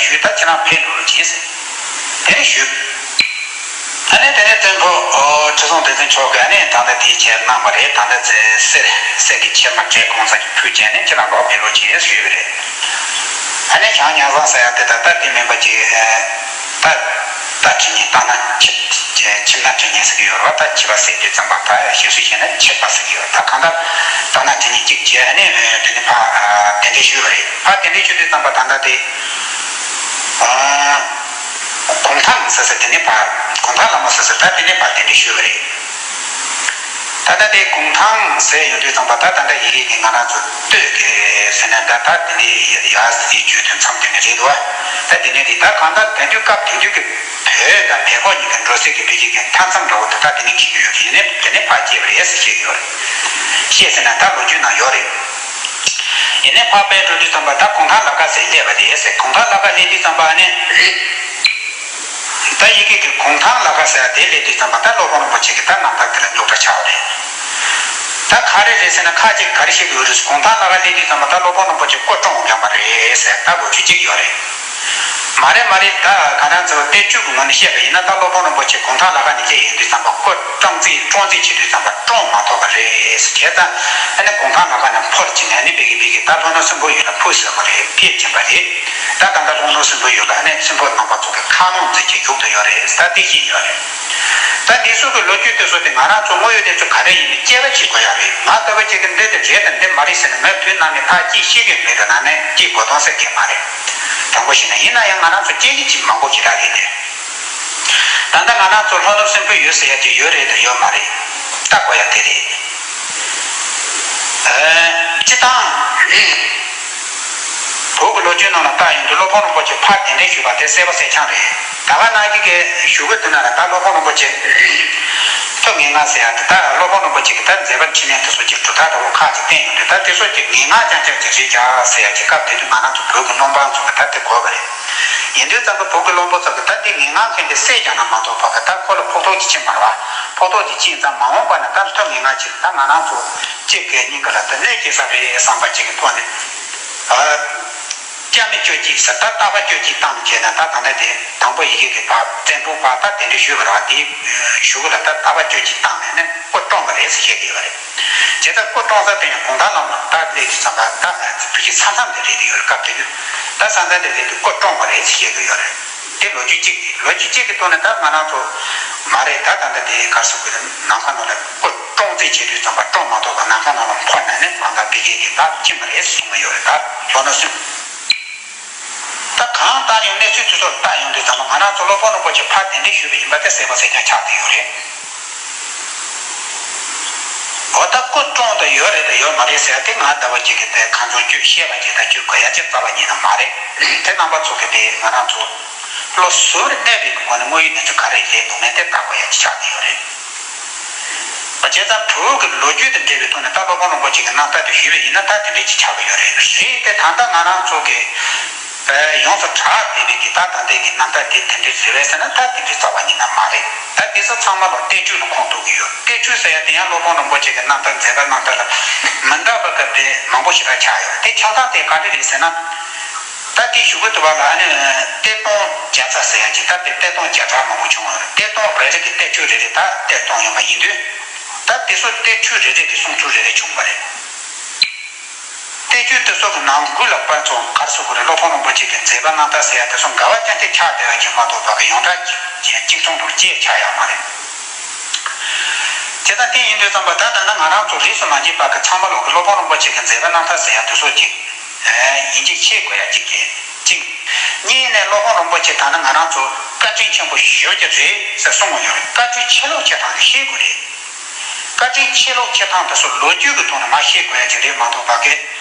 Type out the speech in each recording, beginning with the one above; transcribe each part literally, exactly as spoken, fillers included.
ཞུས། ད་ཁྱེད་རང་ཕེབས་འགྲོ་རོགས་གྱིས་ཟེར། དེ་ནས་ཞུས། ཨ་ནི་དེ་ནས་བཙུན་པོ་ཁྲི་སྲོང་ལྡེ་བཙན་མཆོག་གིས་ཨ་ནི་ད་ལྟ་དེའི་ཆེད་གནང་བ་རེད། ད་ལྟ་ཚེ་གསེར་གསེར་གྱི་ཕྱེ་མ་བྲེ་གང་ཚང་ཞིག་ཕུལ་བྱས་ནས་ཁྱེད་རང་ལོག་ཕེབས་རོགས་གྱིས་ཞུས་པ་རེད། ཨ་ནི་བྱང་ཉང་བཟང་ཟེར་ཡ་དེ་ད་ལྟ་དེ་མིན་པ་ཅིག་ད་ད་ཁྲི་གཉན་སྟག་སྣ་ཁྱིམ་ཁྱིམ་སྣ་ཁྲི་གཉན་ཟེར་གྱི་ཡོད་རེད་བ། ད་བྱིས་པ་ཟེར་དུས་ཙམ་པ་ད་ཞེ་སུ་བྱས་ན་ཁྱིམ་པ་ཟེར་གྱི་ཡོད། ད་གང་ལྟར་སྟག་སྣ་ཁྲི་གཉན་གཅིག་བྱས་ཨ་ནི་དེ་ནས་ཕར་གདན་འདྲེན་ཞུས་པ་རེད། ཕར་གདན་འདྲེན་ཞུས་དུས་ཙམ་པ་ད་ལྟ་དེ། གུང་ཐང་ཟེར་ཟེར་དེ་ནས་ཕར་གུང་ཐང་ལྷ་མོ་ཟེར་ཟེར་ད་དེ་ནས་ཕར་གདན་འདྲེན་ཞུས་པ་རེད། ད་ལྟ་དེ་གུང་ཐང་ཟེར་ཡོང་དུས་ཙམ་པ་ད་ད་ལྟ་ཡི་གེ་གི་ང་རང་ཚོ་སྟོད་ཀྱི་ཟེར་ན་ད་ད་དེ་ནས་ཡ་ཡ་ཟེར་གྱི་བརྗོད་དོན་མཚམས་དེ་ནས་རེད་འདུག་བ། ད་དེ་ནས་རེད། ད་གང་ལྟར་དེང་དུས་སྐབས་དེང་དུས་ཀྱི་བོད་དང་བལ་ཁོག་གཉིས་ཀྱི་འགྲོ་སའི་གི་བོད་ཀྱི་གི་མཐའ་མཚམས་འདྲ་བོ་དེ་ད་དེ་ནས་འཁེལ་གྱི་ཡོད་རེད། ཡིན་ནའི་དེ་ནས་ཕར་སྐྱེལ་བ་རེད་ཟེར་བཤད་ཀྱི་ཡོད་རེད། བཤད་ཟེར་ན་ད་ལོ་རྒྱུས་ནང་ཡོད་རེད། ཡིན་ནའི་ཕར་ཕེབས་འགྲོ་དུས་ཙམ་པ་ད་གུང་ཐང་ལ་ཁ་ཟེར་སླེབས་པ་རེད་ཟེར། གུང་ཐང་ལ་ཁ་སླེབས་དུས་ཙམ་པ་ནི། ད་ཡི་གེ་གི་གུང་ཐང་ལ་ཁ་ཟེར་ཡ་དེ་སླེབས་དུས་ཙམ་པ་ད་སློབ་དཔོན་རིན་པོ་ཆེ་གི་ད་རྣམ་ཐར་དེ་ལ་རྙོག་དྲ་ཆགས་པ་རེད། ད་ག་རེ་རེད་ཟེར་ན་ཁ་ཅིག་ག་རེ་བཤད་ཀྱི་ཡོད་རེད་ཟེར། གུང་ཐང་ལ་ཁ་སླེབས་དུས་ཙམ་པ་ད་སློབ་དཔོན་རིན་པོ་ཆེ་སྐུ་བཀྲོངས་འགྲོ་བ་རེད་ཟེར་ད་ལོ་རྒྱུས་གཅིག་ཡོད་རེད། མ་རེད་མ་རེད། ད་ང་རང་ཚོ་བསྟན་བཅོས་ཀྱི་ངོས་ནས་བཤད་པ་ཡིན་ན་ད་སློབ་དཔོན་རིན་པོ་ཆེ་གུང་ཐང་ལ་ཁ་ནས་སླེབས་ཡོང་དུས་ཙམ་པ་སྐུ་བཀྲོངས་རྩིས་བཀྲོངས་རྩིས་བྱེད་དུས་ཙམ་པ་བཀྲོངས་མ་ཐུབ་པ་རེད་ཟེར། བྱས་ཙང་ཨ་ནི་གུང་ཐང་ལ་ཁ་ནས་འཕུར་ཕྱིན་ནས་ཨ་ནི་ཕ་གི་ཕ་གི་ད་ལྷོ་ནུབ་སྲིན་པོའི་ཡུལ་ལ་འཕུར་ཟེར་བ་རེད། ཕེབས་ཕྱིན་པ་རེད། ད་ད་ལྟ་ལྷོ་ནུབ་སྲིན་པོའི་ཡུལ་ལ་ཨ་ནི་སྲིན་པོ་རྣམ་པ་ཚོ་གི་ཁ་ལོང་རྩེད་ཀྱི་བཞུགས་བསྡད་ཡོད་རེད་ཟེར་དེ་བཤད་ཡོད་རེད། ད་འདི་ཚོ་གི་ལོ་རྒྱུས་དེ་ཚོ་དེ་ང་རང་ཚོ་དངོས་ཡོད་དེ་ཚོ་ག་རེ་ཡིན་མིན་དཔྱད་པ་བྱེད་དགོས་ཡ་རེད། ང་ལྟ་བུ་ཅིག་གི་འདི་དེ་རེད་དང་འདི་མ་རེད་ཟེར་ནས་ངས་དུས་ནམ་ཡང་ཕར་ཅིག་ཤེས་ཀྱི་མེད་པའི་ནང་ནས་ཅིག་གོ་དོན་ཟེར་གྱི་མ་རེད། དྲང་པོ་བཤད་ན། ཡིན་ན་ཡང་ང་རང་ཚོ་དཔྱད་ཀྱི་ཅིག་མང་པོ་ཞེ་དྲག་རེད་དེ། ད་ལྟ་ང་རང་ཚོ་ལྷོ་ནུབ་སྲིན་པོའི་ཡུལ་ཟེར་ཡ་ཅིག་ཡོད་རེད་དང་ཡོད་མ་རེད། ལྟ་དགོས་ཡ་དེ་རེད། ཨ། སྤྱིར་བཏང་། བོད་ཀྱི་ལོ་རྒྱུས་ནང་ལ་བལྟ་ཡོང་དུས་སློབ་དཔོན་རིན་པོ་ཆེ་ཕར་གདན་འདྲེན་ཞུས་པ་དེ་གསལ་པོ་གསལ་རྐྱང་རེད། ད་ག་ནང་བཞིན་གྱི་ཞུ་སྐུལ་དེ་ནང་ལ་ད་སློབ་དཔོན་རིན་པོ་ཆེ་ཐུགས་ངན་ངག་ཟེར་ཡ་དེ་ད་སློབ་དཔོན་རིན་པོ་ཆེ་གི་ད་མཛད་པ་འཕྲིན་ལས་དེ་ཚོ་ཅིག་གྲུབ་མཐའ་འདྲ་བོ་ཁག་ཅིག་བསྟན་ཡོང་དུས་ད་དེ་ཚོ་ཅིག་ངན་སྔགས་རྐྱང་རྐྱང་ཅིག་རེད་ཀྱང་ཟེར་ཡ་ཅིག་སྐབས་དེ་དུས་ང་རང་ཚོ་བོད་ཀྱི་སློབ་འབངས་ཚོ་གི་ད་དེ་གོ་བ་རེད། ཡིན་དུས་ཙམ་པ་བོད་ཀྱི་སློབ་དཔོན་ཚོ་གི་ད་དེ་ངན་སྔགས་མཁན་དེ་བསད་ཀྱང་ན་མ་གཏོགས་པ་གི་ད་ཁོ་ལ་ཕོག་ཐུག་ཅིག་ཕྱིན་མ་རེད་བ། ཕོག་ཐུག་ཅིག་ཕྱིན་ཙང་མ་འོངས་པ་ན་ད་ཐུགས་ངན་ངག་ཅིག་ད་ང་རང་ཚོ་གཅིག་གི་གཉིས་ཀ་ལ་ད་གནོད་སྐྱེལ་ས་རེད་བསམ་པ་ཅིག་གི་ཐོག་ནས། ཨ། སྐྱབས་གནས་བཅུ་གཅིག་ཟེར་ད་རྟག་པ་བཅུ་གཅིག་བཏང་བྱས་ན་ད་ད་ལྟ་དེ་དང་པོ་ཡི་གེ་གི་བར་བཙན་པོ་བར་ད་དེ་འདྲ་ཞུས་པ་རེད་བ། དེའི་གཞུག་གུ་ལ་ད་རྟག་པ་བཅུ་གཅིག་བཏང་ནས་ནི་སྐུ་བཀྲོངས་པ་རེད་ཟེར་བཤད་ཀྱི་ཡོད་རེད། བྱས་ཙང་སྐུ་བཀྲོངས་ས་དེ་ནི་གུང་ཐང་ལམ་ལ་ད་སླེབས་ཀྱི་ཙམ་པ་ད་བོད་ཀྱི་ས་མཚམས་དེ་སླེབས་ཀྱི་ཡོད་རེད། སྐབས་དེ་དུས་ད་ས་མཚམས་དེ་སླེབས་ཀྱི་སྐུ་བཀྲོངས་པ་རེད་ཟེར་བཤད་ཀྱི་ཡོད་རེད། དེ་ལོ་རྒྱུས་གཅིག་རེད། ལོ་རྒྱུས་གཅིག་གི་ཐོག་ནས་ད་ང་རང་ཚོ་མ་རེད། ད་ད་ལྟ་དེ་གར་སོ་གི་ནམ་མཁའ་ནང་ལ་སྐུ་བཀྲོངས་རྩིས་བྱེད་དུས་ཙམ་པ་བཀྲོངས་མ་ཐུབ་པ་ནམ་མཁའ་ནང་ལ་འཕུར་ནས་ནི་ང་ད་ཕ་གི་གི་ད་ཕྱིན་པ་རེད་གསུང་གི་ཡོད་རེད། ད་ལྷོ་ནུབ་སྲིན། ད་གང་ལྟར་ཡང་གནས་ཚུལ་དེ་ཚོར་བལྟ་ཡོང་དུས་ཙམ་པ་ང་རང་ཚོ་སློབ་དཔོན་རིན་པོ་ཆེ་ཕར་གདན་འདྲེན་ཞུས་པ་ཡིན་པ་དེ་གསལ་པོ་གསལ་རྐྱང་ཆགས་བསྡད་ཡོད་རེད། འོ་ད་སྐུ་བཀྲོངས་དང་ཡོད་རེད་དང་ཡོད་མ་རེད་ཟེར་ཡ་དེ་ང་ལྟ་བུ་ཅིག་གིས་དེ་གང་བྱུང་བཅོས་བཤད་པ་ཅིག་དང་བཅོས་དགོས་ཡ་ཅིག་རྩ་བ་ཉིད་ནས་མ་རེད། དེ་རྣམ་པ་ཚོ་གིས་དེ་ང་རང་ཚོ་བློ་གཟུ་བོར་གནས་པའི་སྒོ་ནས་དངོས་ཡོད་གནས་ཚུལ་ག་རེ་རེད་འདུག་མེད་དེ་བལྟ་དགོས་ཡ་ཅིག་ཆགས་བསྡད་ཡོད་རེད། བྱས་ཙང་བོད་ཀྱི་ལོ་རྒྱུས་དང་འབྲེལ་བའི་ཐོག་ནས་ད་སློབ་དཔོན་རིན་པོ་ཆེ་གི་རྣམ་ཐར་དེ་ཞུས་པ་ཡིན་ན་ད་དེ་འདྲའི་ཅིག་ཆགས་ཀྱི་ཡོད་རེད། རེད་དེ་ད་ལྟ་ང་རང་ཚོ་གི་ཡོངས་སུ་གྲགས་བསྡད་པའི་གི་ད་ད་ལྟའི་གི་རྣམ་ཐར་དེ་དེ་འདྲའི་རེད་པས་ཟེར་ན་ད་དེ་འདྲའི་རྩ་བ་ཉིད་ནས་མ་རེད། ད་དེ་ཚོ་ཚང་མ་ལོ་བསྟན་བཅོས་ལ་ཁོངས་གཏོགས་ཀྱི་ཡོད། བསྟན་བཅོས་ཟེར་ཡ་དེ་ཡང་སློབ་དཔོན་རིན་པོ་ཆེ་གི་རྣམ་ཐར་མཛད་པ་རྣམ་ཐར་ལ་མི་འདྲ་བ་གི་དཔེ་མང་པོ་ཞེ་དྲག་ཆགས་ཡོད་རེད། དེ་ཆགས་སྟངས་དེ་ག་འདྲ་རེད་ཟེར་ན། ད་དེ་ཞུ་གི་འདུག་བ་ལ་ཨ་ནི་གཏེར་སྟོན་བརྒྱ་རྩ་ཟེར་ཡ་ཅིག་ད་དེ་གཏེར་སྟོན་བརྒྱ་ཕྲག་མང་པོ་བྱུང་བ་རེད། གཏེར་སྟོན་རེ་རེ་གི་བསྟན་བཅོས་རེ་རེ་ད་གཏེར་སྟོན་ཡོད་པ་ཡིན་དུས། ད་དེ་ཚོ་བསྟན་བཅོས་རེ་རེ་གི་གསུང་ཚུལ་རེ་རེ་བྱུང་བ་རེད། བསྟན་བཅོས་དེ་ཚོ་གི་ནང་ཁུལ་ལ་དཔེར་མཚོན་ག་རེ་ཟེར་དགོས་རེད། སློབ་དཔོན་རིན་པོ་ཆེ་གི་མཛད་པ་རྣམ་ཐར་ཟེར་ཡ་དེ་ཚོ་འགལ་བ་ཅན་དེ་ཆགས་བསྡད་ཡ་ཅིག་མ་གཏོགས་པ་གི་ཡོངས་གྲགས་ཀྱི་གཅིག་མཚུངས་དང་གཅིག་ཆགས་ཡ་མ་རེད། དེ་ལྟ་དེ་ཡིན་དུས་ཙམ་པ་ད་ལྟ་ན་ང་རང་ཚོ་རིས་སུ་མ་ཆད་པ་གི་ཚང་མ་ལོག་གི་སློབ་དཔོན་རིན་པོ་ཆེ་གི་མཛད་པ་རྣམ་ཐར་ཟེར་ཡ་དེ་ཚོ་ཅིག་ཡིན་གཅིག་ཤེས་དགོས་ཡ་གཅིག་གི་གཅིག་གཉིས་ནས་སློབ་དཔོན་རིན་པོ་ཆེ་ད་ནི་ང་རང་ཚོ་བཀའ་དྲིན་ཆེན་པོ་ཞེ་པོ་ཅིག་རེད་ཟེར་གསུང་གི་ཡོད་རེད། བཀའ་དྲིན་ཆེ་ལོག་ཆེ་སྟངས་དེ་ཤེས་དགོས་རེད། བཀའ་དྲིན་ཆེ་ལོག་ཆེ་སྟངས་དེ་ཚོ་ལོ་རྒྱུས་ཀྱི་ཐོག་ནས་མར་ཤེས་དགོས་ཡ་ཅིག་རེད་མ་གཏོགས་པ་གི་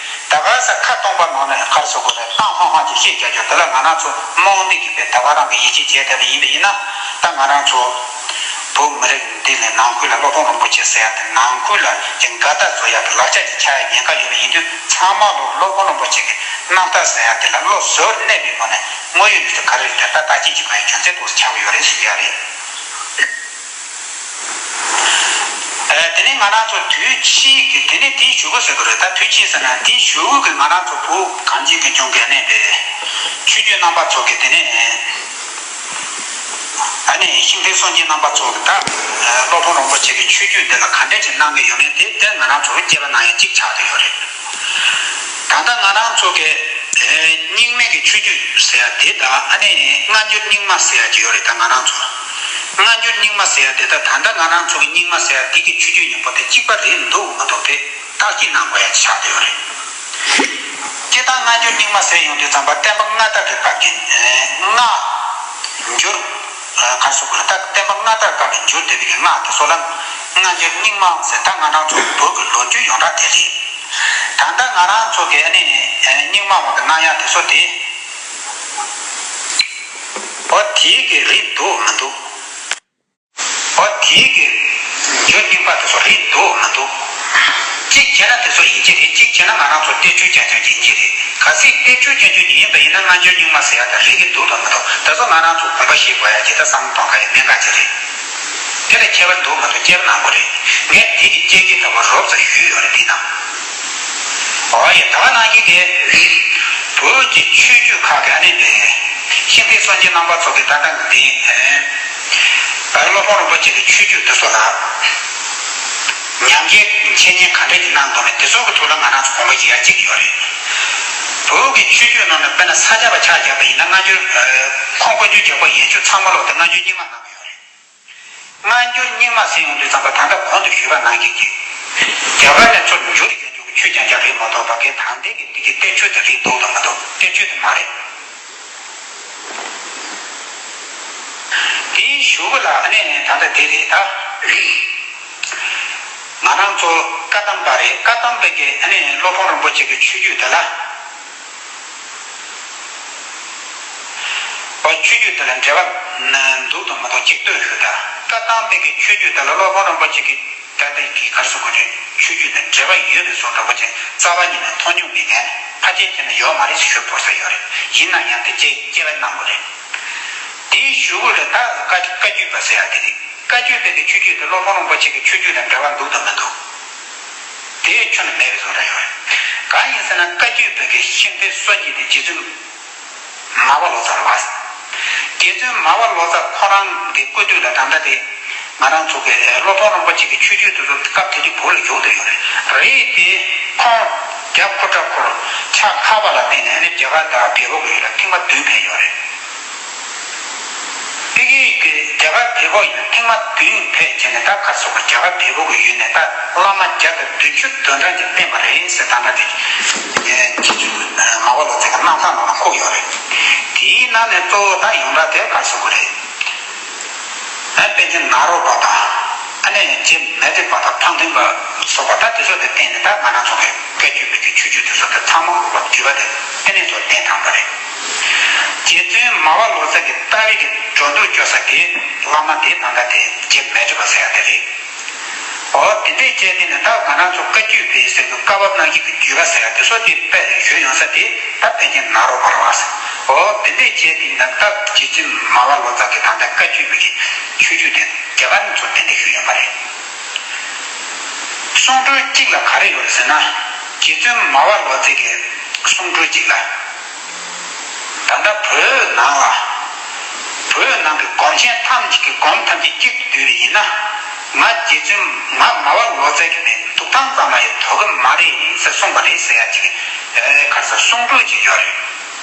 ད་ག་ས་ཁ་སྟོང་པ་ནང་ནས་ག་རེ་ཟེར་དགོས་རེད། གཏམ་ཧང་ཧང་ཅིག་བཤད་རྒྱག་རྒྱུ་དེ་ལ་ང་རང་ཚོ་རྨོངས་དད་ཀྱིས་དཔེ་ད་ག་རང་གི་ཡིད་ཆེས་བྱས་བསྡད་པ་ཡིན་པ་ཡིན་ན། ད་ང་རང་ཚོ་བོད་མི་རིགས་འདི་ནས་ནང་ཁུལ་ལ་སློབ་དཔོན་རིན་པོ་ཆེ་ཟེར་ཡ་དེ་ནང་ཁུལ་ལ་ཅིག་འགལ་ཟླ་བཟོ་ཡ་དེ་ལག་ཆ་ཅིག་ཆགས་ཡ་ཉེན་ཁ་ཡོད་པ་ཡིན་དུས་ཚང་མ་ལོ་སློབ་དཔོན་རིན་པོ་ཆེ་གི་རྣམ་ཐར་ཟེར་ཡ་དེ་ལ་བློ་གཟུ་བོར་གནས་པའི་སྒོ་ནས་དངོས་ཡོད་གནས་ཚུལ་ག་རེ་རེད་དེ་ད་བརྟག་དཔྱད་བྱེད་དགོས་ཡ་རྒྱུ་མཚན་ཏོག་ཙམ་ཆགས་ཀྱི་ཡོད་རེད་ཟེར་གྱི་ཡ་རེད། ཨ། དེ་ནས་ང་རང་ཚོ་དུས་ཕྱིས་ཀྱི་དེ་ནས་དེའི་གཞུག་གུ་ཟེར་དགོས་རེད། ད་དུས་ཕྱིས་ཟེར་ན་དེའི་གཞུག་གུ་གི་ང་རང་ཚོ་བོད་གངས་ཅན་གྱི་ལྗོངས་ཀྱི་གནས་པའི་ ཆོས་བརྒྱུད་རྣམ་པ་ཚོ་གི་དེ་ནས་ཨ་ནི་ཤིང་རྟའི་སངས་རྒྱས་རྣམ་པ་ཚོ་གི་ད་སློབ་དཔོན་རིན་པོ་ཆེ་གི་ཆོས་བརྒྱུད་འདི་ལ་ག་འདྲ་ཅིག་གནང་གི་ཡོད་མེད་དེ་དེ་ང་རང་ཚོ་གི་དཔྱད་པ་གནང་ཡ་གཅིག་ཆགས་བསྡད་ཡོད་རེད། ད་ལྟ་ང་རང་ཚོ་གི་རྙིང་མའི་གི་ཆོས་བརྒྱུད་ཟེར་ཡ་དེ་དང་ཨ་ནི་སྔ་འགྱུར་རྙིང་མ་ཟེར་ཡ་ཅིག་ཡོད་རེད། ད་ང་རང་ཚོ་སྔ་འགྱུར་རྙིང་མ་ཟེར་ཡ་དེ་དང་ད་ལྟ་ང་རང་ཚོ་གི་རྙིང་མ་ཟེར་ཡ་དེ་གི་ཆོས་བརྒྱུད་གཉིས་པོ་དེ་གཅིག་པ་རེད་འདུག་མི་འདུག་དེ་བརྟག་དཔྱད་གནང་དགོས་ཡ་ཆགས་བསྡད་ཡོད་རེད། སྤྱིར་བཏང་སྔ་འགྱུར་རྙིང་མ་ཟེར་ཡོང་དུས་ཙམ་པ་བསྟན་པ་སྔ་དར་གྱི་སྐབས་ཀྱི་སྔ་འགྱུར་ག་རེ་ཟེར་དགོས་རེད། ད་བསྟན་པ་སྔ་དར་སྐབས་ཀྱི་འགྱུར་བསྡད་པའི་སྔ་དེ་ཚོ་ལ་སྔ་འགྱུར་རྙིང་མ་ཟེར། ད་ང་རང་ཚོ་བོད་ཀྱི་ལོ་རྒྱུས་ཡོངས་གྲགས་དེ་རེད། ད་ལྟ་ང་རང་ཚོ་གི་ཨ་ནི་རྙིང་མ་བ་གི་གནང་ཡ་དེ་ཚོ་དེ་འོ་དེའི་གི་རེད་འདུག་མི་འདུག་འོ་དེའི་གི་འགྱུར་རྙིང་པ་དེ་ཚོ་རེད་འདུག་མི་འདུག་གཅིག་བྱས་ན་དེ་ཚོ་ཡིན་གྱི་རེད། གཅིག་བྱས་ན་ང་རང་ཚོ་བསྟན་བཅོས་རྐྱང་རྐྱང་ཅིག་ཡིན་གྱི་རེད། གལ་སྲིད་བསྟན་བཅོས་རྐྱང་རྐྱང་ཅིག་ཡིན་པ་ཡིན་ན་སྔ་འགྱུར་རྙིང་མ་ཟེར་ཡ་དེ་རེད་ཀྱི་འདུག་དང་མི་འདུག་དེ་ཚོ་ང་རང་ཚོ་དགོངས་པ་བཞེས་དགོས་ཡ་ཅིག་ད་བསམ་བློ་གཏོང་དཀའ་ཡ་གནད་འགག་ཅིག་རེད། དེ་ལ་ཁྱད་པར་འདུག་མི་འདུག་དཔྱད་པ་གནང་དགོས་རེད། ངས་དེ་གི་དཔྱད་ཀྱི་ཐོག་ལ་རོབ་ཙམ་ཞུས་ཡོད་རེད། དེ་དང་། འོ་ཡ། ད་ག་ནང་བཞིན་དེ་བོད་ཀྱི་ཆོས་བརྒྱུད་ཁག་གི་ཨ་ནི་དེ་ཤིང་རྟའི་སངས་རྒྱས་རྣམ་པ་ཚོ་གི་ད་ལྟ་གི་དེ་སློབ་དཔོན་རིན་པོ་ཆེ་གི་ཆོས་བརྒྱུད་དེ་ཚོ་ལ་ཉམས་ཞིབ་འཆད་ཉན་ག་འདྲ་ཞིག་གནང་འདུག་མེད་དེ་ཚོ་གི་ཐོག་ལ་ང་རང་ཚོ་དགོངས་པ་བཞེས་ཡ་གཅིག་ཡོད་རེད། བོད་ཀྱི་ཆོས་བརྒྱུད་ནང་ནས་དཔེར་ན་ས་སྐྱ་པ་ཆ་བཞག་པ་ཡིན་ན་སྔ་འགྱུར་ཁོང་དཀོན་མཆོག་རྒྱལ་པོ་ཡན་ཆོད་ཚང་མ་ལོག་དེ་སྔ་འགྱུར་རྙིང་མ་གནང་གི་ཡོད་རེད། སྔ་འགྱུར་རྙིང་མ་ཟེར་ཡོང་དུས་ཙམ་པ་ད་ལྟ་གོང་དུ་ཞུས་པ་ནང་བཞིན་གྱི་རྒྱ་གར་ནས་ཚུར་འགྱུར་ཡོང་རྒྱུ་གི་ཆོས་རྐྱང་རྐྱང་རེད་མ་གཏོགས་ཕ་གིའི་དང་ལྡན་གྱི་དེ་གི་བསྟན་བཅོས་དེ་རེད་འདུག་དང་མ་གཏོགས་བསྟན་བཅོས་དེ་མ་རེད། དེའི་གཞུག་གུ་ལ་ཨ་ནི་ད་ལྟ་དེ་རེད་ད། ང་རང་ཚོ་བཀའ་གདམས་པ་རེད། བཀའ་གདམས་པའི་གི་ཨ་ནི་སློབ་དཔོན་རིན་པོ་ཆེ་གི་ཆོས་བརྒྱུད་དེ་ལ། ཨོ་ཆོས་བརྒྱུད་དེ་ལ་འབྲེལ་བ་འདུག་དང་མ་གཏོགས་གཅིག་ལྟོས་ཞུ་དང་། བཀའ་གདམས་པའི་གི་ཆོས་བརྒྱུད་དེ་ལ་སློབ་དཔོན་རིན་པོ་ཆེ་གི་ད་ལྟ་གི་ག་རེ་ཟེར་དགོས་རེད། ཆོས་བརྒྱུད་དང་འབྲེལ་བ་ཡོད་པའི་བཟོ་འདྲ་པོ་ཅན་རྩ་བ་ཉིད་ནས་མཐོང་མྱོང་མེད་མཁན་ཕལ་ཆེར་བྱས་ན་ཡོད་མ་རེད་ཞུ་ཕོད་ས་ཡོད་རེད། ཡིན་ན་ཡང་དེ་དཔྱད་དཔྱད་པ་གནང་དགོས་རེད། དེའི་གཞུག་གུ་ལ་ད་བཀའ་བཀའ་བརྒྱུད་པ་ཟེར་ཡ་དེ་རེད། བཀའ་བརྒྱུད་པའི་གི་ཆོས་བརྒྱུད་དེ་སློབ་དཔོན་རིན་པོ་ཆེ་གི་ཆོས་བརྒྱུད་དང་འབྲེལ་བ་འདུག་དང་མི་འདུག་དེ་ཁྱོན་ནས་མེད་པའི་བཟོ་འདྲ་ཡོད་རེད། གང་ཡིན་ཟེར་ན་བཀའ་བརྒྱུད་པའི་གི་ཤིང་རྟའི་སྲོལ་གཉིས་དེ་རྗེ་བཙུན་མར་པ་ལོ་ཙཱ་རེད་བ། རྗེ་བཙུན་མར་པ་ལོ་ཙཱ་ཁོ་རང་གི་སྐུ་དུས་ལ་ད་ལྟ་དེ་ང་རང་ཚོ་གི་སློབ་དཔོན་རིན་པོ་ཆེ་གི་ཆོས་བརྒྱུད་དེ་ཚོ་སྐབས་དེ་དུས་བོད་ལ་བཞུགས་བསྡད་ཡོད་རེད། རེད་དེ་ཁོང་རྒྱབ་ཁུ་ཁྲ་འཁོར་ཕྱག་ཁ་པ་ལ་བརྟེན་ནས་ཨ་ནི་རྒྱ་གར་དང་བལ་པོ་གི་ཡུལ་ལ་ཐེངས་མ་བདུན་ཕེབས་ཡོད་རེད། དེ་གི་རྒྱ་གར་བལ་པོ་ཡུལ་ཐེངས་མ་བདུན་ཕེབས་བྱས་ནས་ད་ག་རེ་ཟེར་དགོས། རྒྱ་གར་བལ་པོ་གི་ཡུལ་ནས་ད་བླ་མ་བརྒྱ་དང་བདུན་ཅུ་དོན་གྲངས་ཀྱི་བསྟན་པ་རེད་ཟེར་ད་ལྟ་དེ་རྗེ་བཙུན་མར་པ་ལོ་ཙཱ་གི་རྣམ་ཐར་ནང་ལ་བཀོད་ཡོད་རེད། དེའི་ནང་ནས་གཙོ་བོ་ད་ཡོངས་གྲགས་དེ་ག་རེ་ཟེར་དགོས་རེད། ཨ་པཎ་ཆེན་ནཱ་རོ་པ་དང་། ཨ་ནི་རྗེ་མཻ་ཏྲི་པ་དང་འཕགས་མཐོན་པ་སོགས་པ་ད་དེ་ཚོ་དེ་བསྟེན་ནས་ད་ང་རང་ཚོ་གི་བཀའ་བརྒྱུད་པའི་གི་ཆོས་བརྒྱུད་དེ་ཚོ་དེ་ཚང་མ་བསྡུས་པ་དེ་བསྟན་གནས་ཚོ་བསྟན་དང་པ་རེད། རྗེ་བཙུན་མར་པ་ལོ་ཙཱ་གི་ལྟ་བའི་གི་འགྲོ་འདུག་སྐྱོར་ས་དེ་བླ་མ་དེ་ད་ལྟ་དེ་རྗེ་མཻ་ཏྲི་པ་ཟེར་ཡ་དེ་རེད། འོ་དེ་འདྲས་བྱས་དེ་ནས་ད་ང་རང་ཚོ་བཀའ་བརྒྱུད་པའི་ཟེར་གི་བཀའ་བབས་གནང་མཁན་གི་བརྒྱུད་པ་ཟེར་ཡ་དེ་ཚོ་དེ་དཔེ་ཞུ་ཡོང་ས་དེ་ད་པཎ་ཆེན་ནཱ་རོ་པ་རེད་བ། འོ་དེ་འདྲས་བྱས་དེ་ནས་ད་རྗེ་བཙུན་མར་པ་ལོ་ཙཱ་གི་ད་ལྟ་བཀའ་བརྒྱུད་པའི་གི་ཆོས་བརྒྱུད་དེ། རྒྱ་གར་ནས་ཚུར་གཏན་འཁེལ་ཞུས་ཡོད་པ་རེད། གསུང་སྒྲོས་གཅིག་ལ་ག་རེ་ཡོད་རེད་ཟེར་ན། རྗེ་བཙུན་མར་པ་ལོ་ཙཱ་གི་གསུང་སྒྲོས་གཅིག་ལ། ད་ལྟ་བོད་ནང་ལ། བོད་ནང་གི་སྒོམ་ཆེན་ཐམས་ཅད་ཀྱི་སྒོམ་ཐམས་ཅད་གཅིག་ཏུ་བསྡུས་པ་ཡིན་ན། ང་རྗེ་བཙུན་ང་མར་པ་ལོ་ཙཱ་གི་མེད་འདུག་སྟངས་ཙམ་ལ་ཡང་དོ་གི་མ་རེད་ཟེར་གསུངས་པ་རེད་ཟེར་ཡ་གཅིག་གི་ག་རེ་ཟེར་གསུང་སྒྲོས་གཅིག་ཡོད་རེད།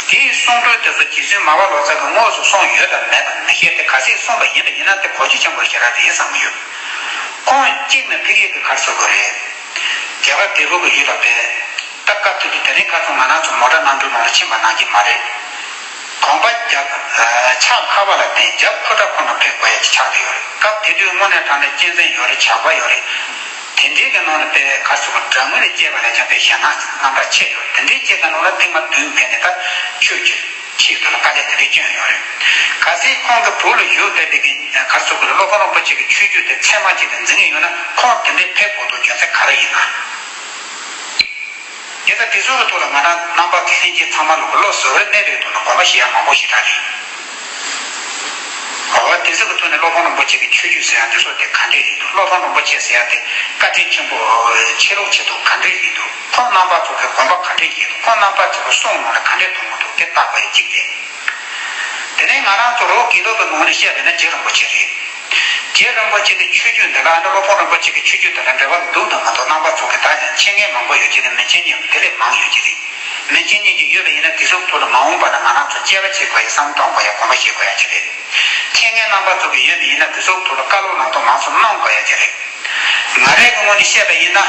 དེའི་གསུང་སྒྲོས་དེ་ཚོ་རྗེ་བཙུན་མར་པ་ལོ་ཙཱ་གིས་དངོས་སུ་གསུངས་ཡོད་དམ་མེད་དམ་མི་ཤེས་ཏེ། གལ་སྲིད་གསུངས་པ་ཡིན་པ་ཡིན་ན་དེ་གོ་རྒྱུ་ཆེན་པོ་ཞེ་དྲག་རེད་བསམ་གྱི་ཡོད། ཁོང་གཅིག་ནས་ཕ་གི་གི་ག་རེ་ཟེར་དགོས་རེད། རྒྱ་གར་བལ་པོ་གི་ཡུལ་ལ་ཕེབས། ད་སྐབས་དེ་དུས་དེ་རིང་ཁ་སང་ང་རང་ཚོ་མོ་ཊ་གནམ་གྲུ་ནང་ལ་ཕྱིན་པ་ནང་བཞིན་མ་རེད། གོམ་པ་རྒྱབ། ཕྱག་ཁ་པ་ལ་བརྟེན་རྒྱབ་ཁུ་ཁྲག་ཁུ་ནང་ཕེབས་དགོས་ཡ་ཅིག་ཆགས་བསྡད་ཡོད་རེད། སྐབས་དེ་དུས་དངོས་གནས་དྲང་གནས་གཅན་གཟན་ཡོད་རེད། ཇག་པ་ཡོད་རེད། དེ་འདྲའི་གི་ནང་ལ་དཔེ་ག་རེ་ཟེར་དགོས། དྲ་ངོས་ལ་སྐྱེས་པ་ལས་ཀྱང་དཔེ་ཞེད་སྣང་རྣམ་པ་ཆེ་ཡོད། དེ་འདྲའི་སྐྱེས་པའི་ནང་ལ་ཐེངས་མ་བདུན་ཕེབས་ནས་ད་ཆོས་ཀྱི་ཆེད་དུ་ལ་དཀའ་ལས་དེ་འདྲའི་བསྐྱོན་ཡོད་རེད། གལ་སྲིད་ཁོང་གིས་བོད་ལ་བཞུགས་བསྡད་པའི་གི་ག་རེ་ཟེར་དགོས་རེད། སློབ་དཔོན་རིན་པོ་ཆེ་གི་ཆོས་བརྒྱུད་དེ་ཚད་མ་གཅིག་ཏུ་འཛིན་གྱི་ཡོད་ན་ཁོང་དེ་འདྲའི་ཕེབས་དགོས་དོན་རྒྱུ་མཚན་ག་རེ་ཡིན་ན། དེ་ལྟར་དེ་ཚོའི་ཐོག་ལ་ང་རང་རྣམ་པ་ལྷན་རྒྱས་ཚང་མ་ལོག་གི་བློ་གཟུ་བོའི་གནས་ལུགས་ཐོག་ནས་དགོངས་པ་བཞེས་ཡ་མང་པོ་ཞེ་དྲག་རེད། འོ་དེ་ཚོ་གི་ཐོག་ནས་སློབ་དཔོན་རིན་པོ་ཆེ་གི་ཆོས་བརྒྱུད་ཟེར་ཡ་དེ་ཚོ་དེ་ག་འདྲས་རེད་འདུག་སློབ་དཔོན་རིན་པོ་ཆེ་ཟེར་ཡ་དེ་བཀའ་དྲིན་ཆེན་པོ་ཆེ་ལོག་ཆེ་འདུག་ག་འདྲས་རེད་འདུག་ཁོང་རྣམ་པ་ཚོ་གི་དགོངས་པ་ག་འདྲས་ཡིན་འདུག་ཁོང་རྣམ་པ་ཚོ་གི་གསུང་ནང་ལ་ག་འདྲས་གཏོང་གི་འདུག་དེ་བརྟག་པ་ཡང་གཅིག་རེད། དེ་ནས་ང་རང་ཚོ་རོགས་དགེ་ལུགས་ཀྱི་ངོས་ནས་བཤད་པ་ཡིན་ན་རྗེ་རིན་པོ་ཆེ་རེད། རྗེ་རིན་པོ་ཆེ་གི་ཆོས་བརྒྱུད་འདི་ལ་ཨ་ནི་སློབ་དཔོན་རིན་པོ་ཆེ་གི་ཆོས་བརྒྱུད་འདི་ལ་འབྲེལ་བ་འདུག་དང་མ་འདུག་རྣམ་པ་ཚོ་གི་ད་མཁྱེན་མཁན་མང་པོ་ཡོད་ཀྱི་རེད། མི་མཁྱེན་མཁན་དེ་ལས་མང་ཡོད་ཀྱི་རེད། མི་མཁྱེན་མཁན་ཅིག་ཡོད་པ་ཡིན་ན་དེ་ཚོ་ཐོག་ལ་མ་འོངས་པ་ན་ང་རང་ཚོ་དཔྱད་པ་བྱེད་དགོས་ཡ། བསམ་བློ་གཏོང་དགོས་ཡ། གོམས་པ་བྱེད་དགོས་ཡ་ཅིག་རེད། མཁྱེན་མཁན་རྣམ་པ་ཚོ་གི་ཡོད་པ་ཡིན་ན་དེ་ཚོ་ཐོག་ལ་བཀའ་སློབ་ལམ་སྟོན་མང་ཙམ་གནང་དགོས་ཡ་ཅིག་རེད། ང་རའི་གི་ངོས་ནས་བཤད་པ་ཡིན་ན།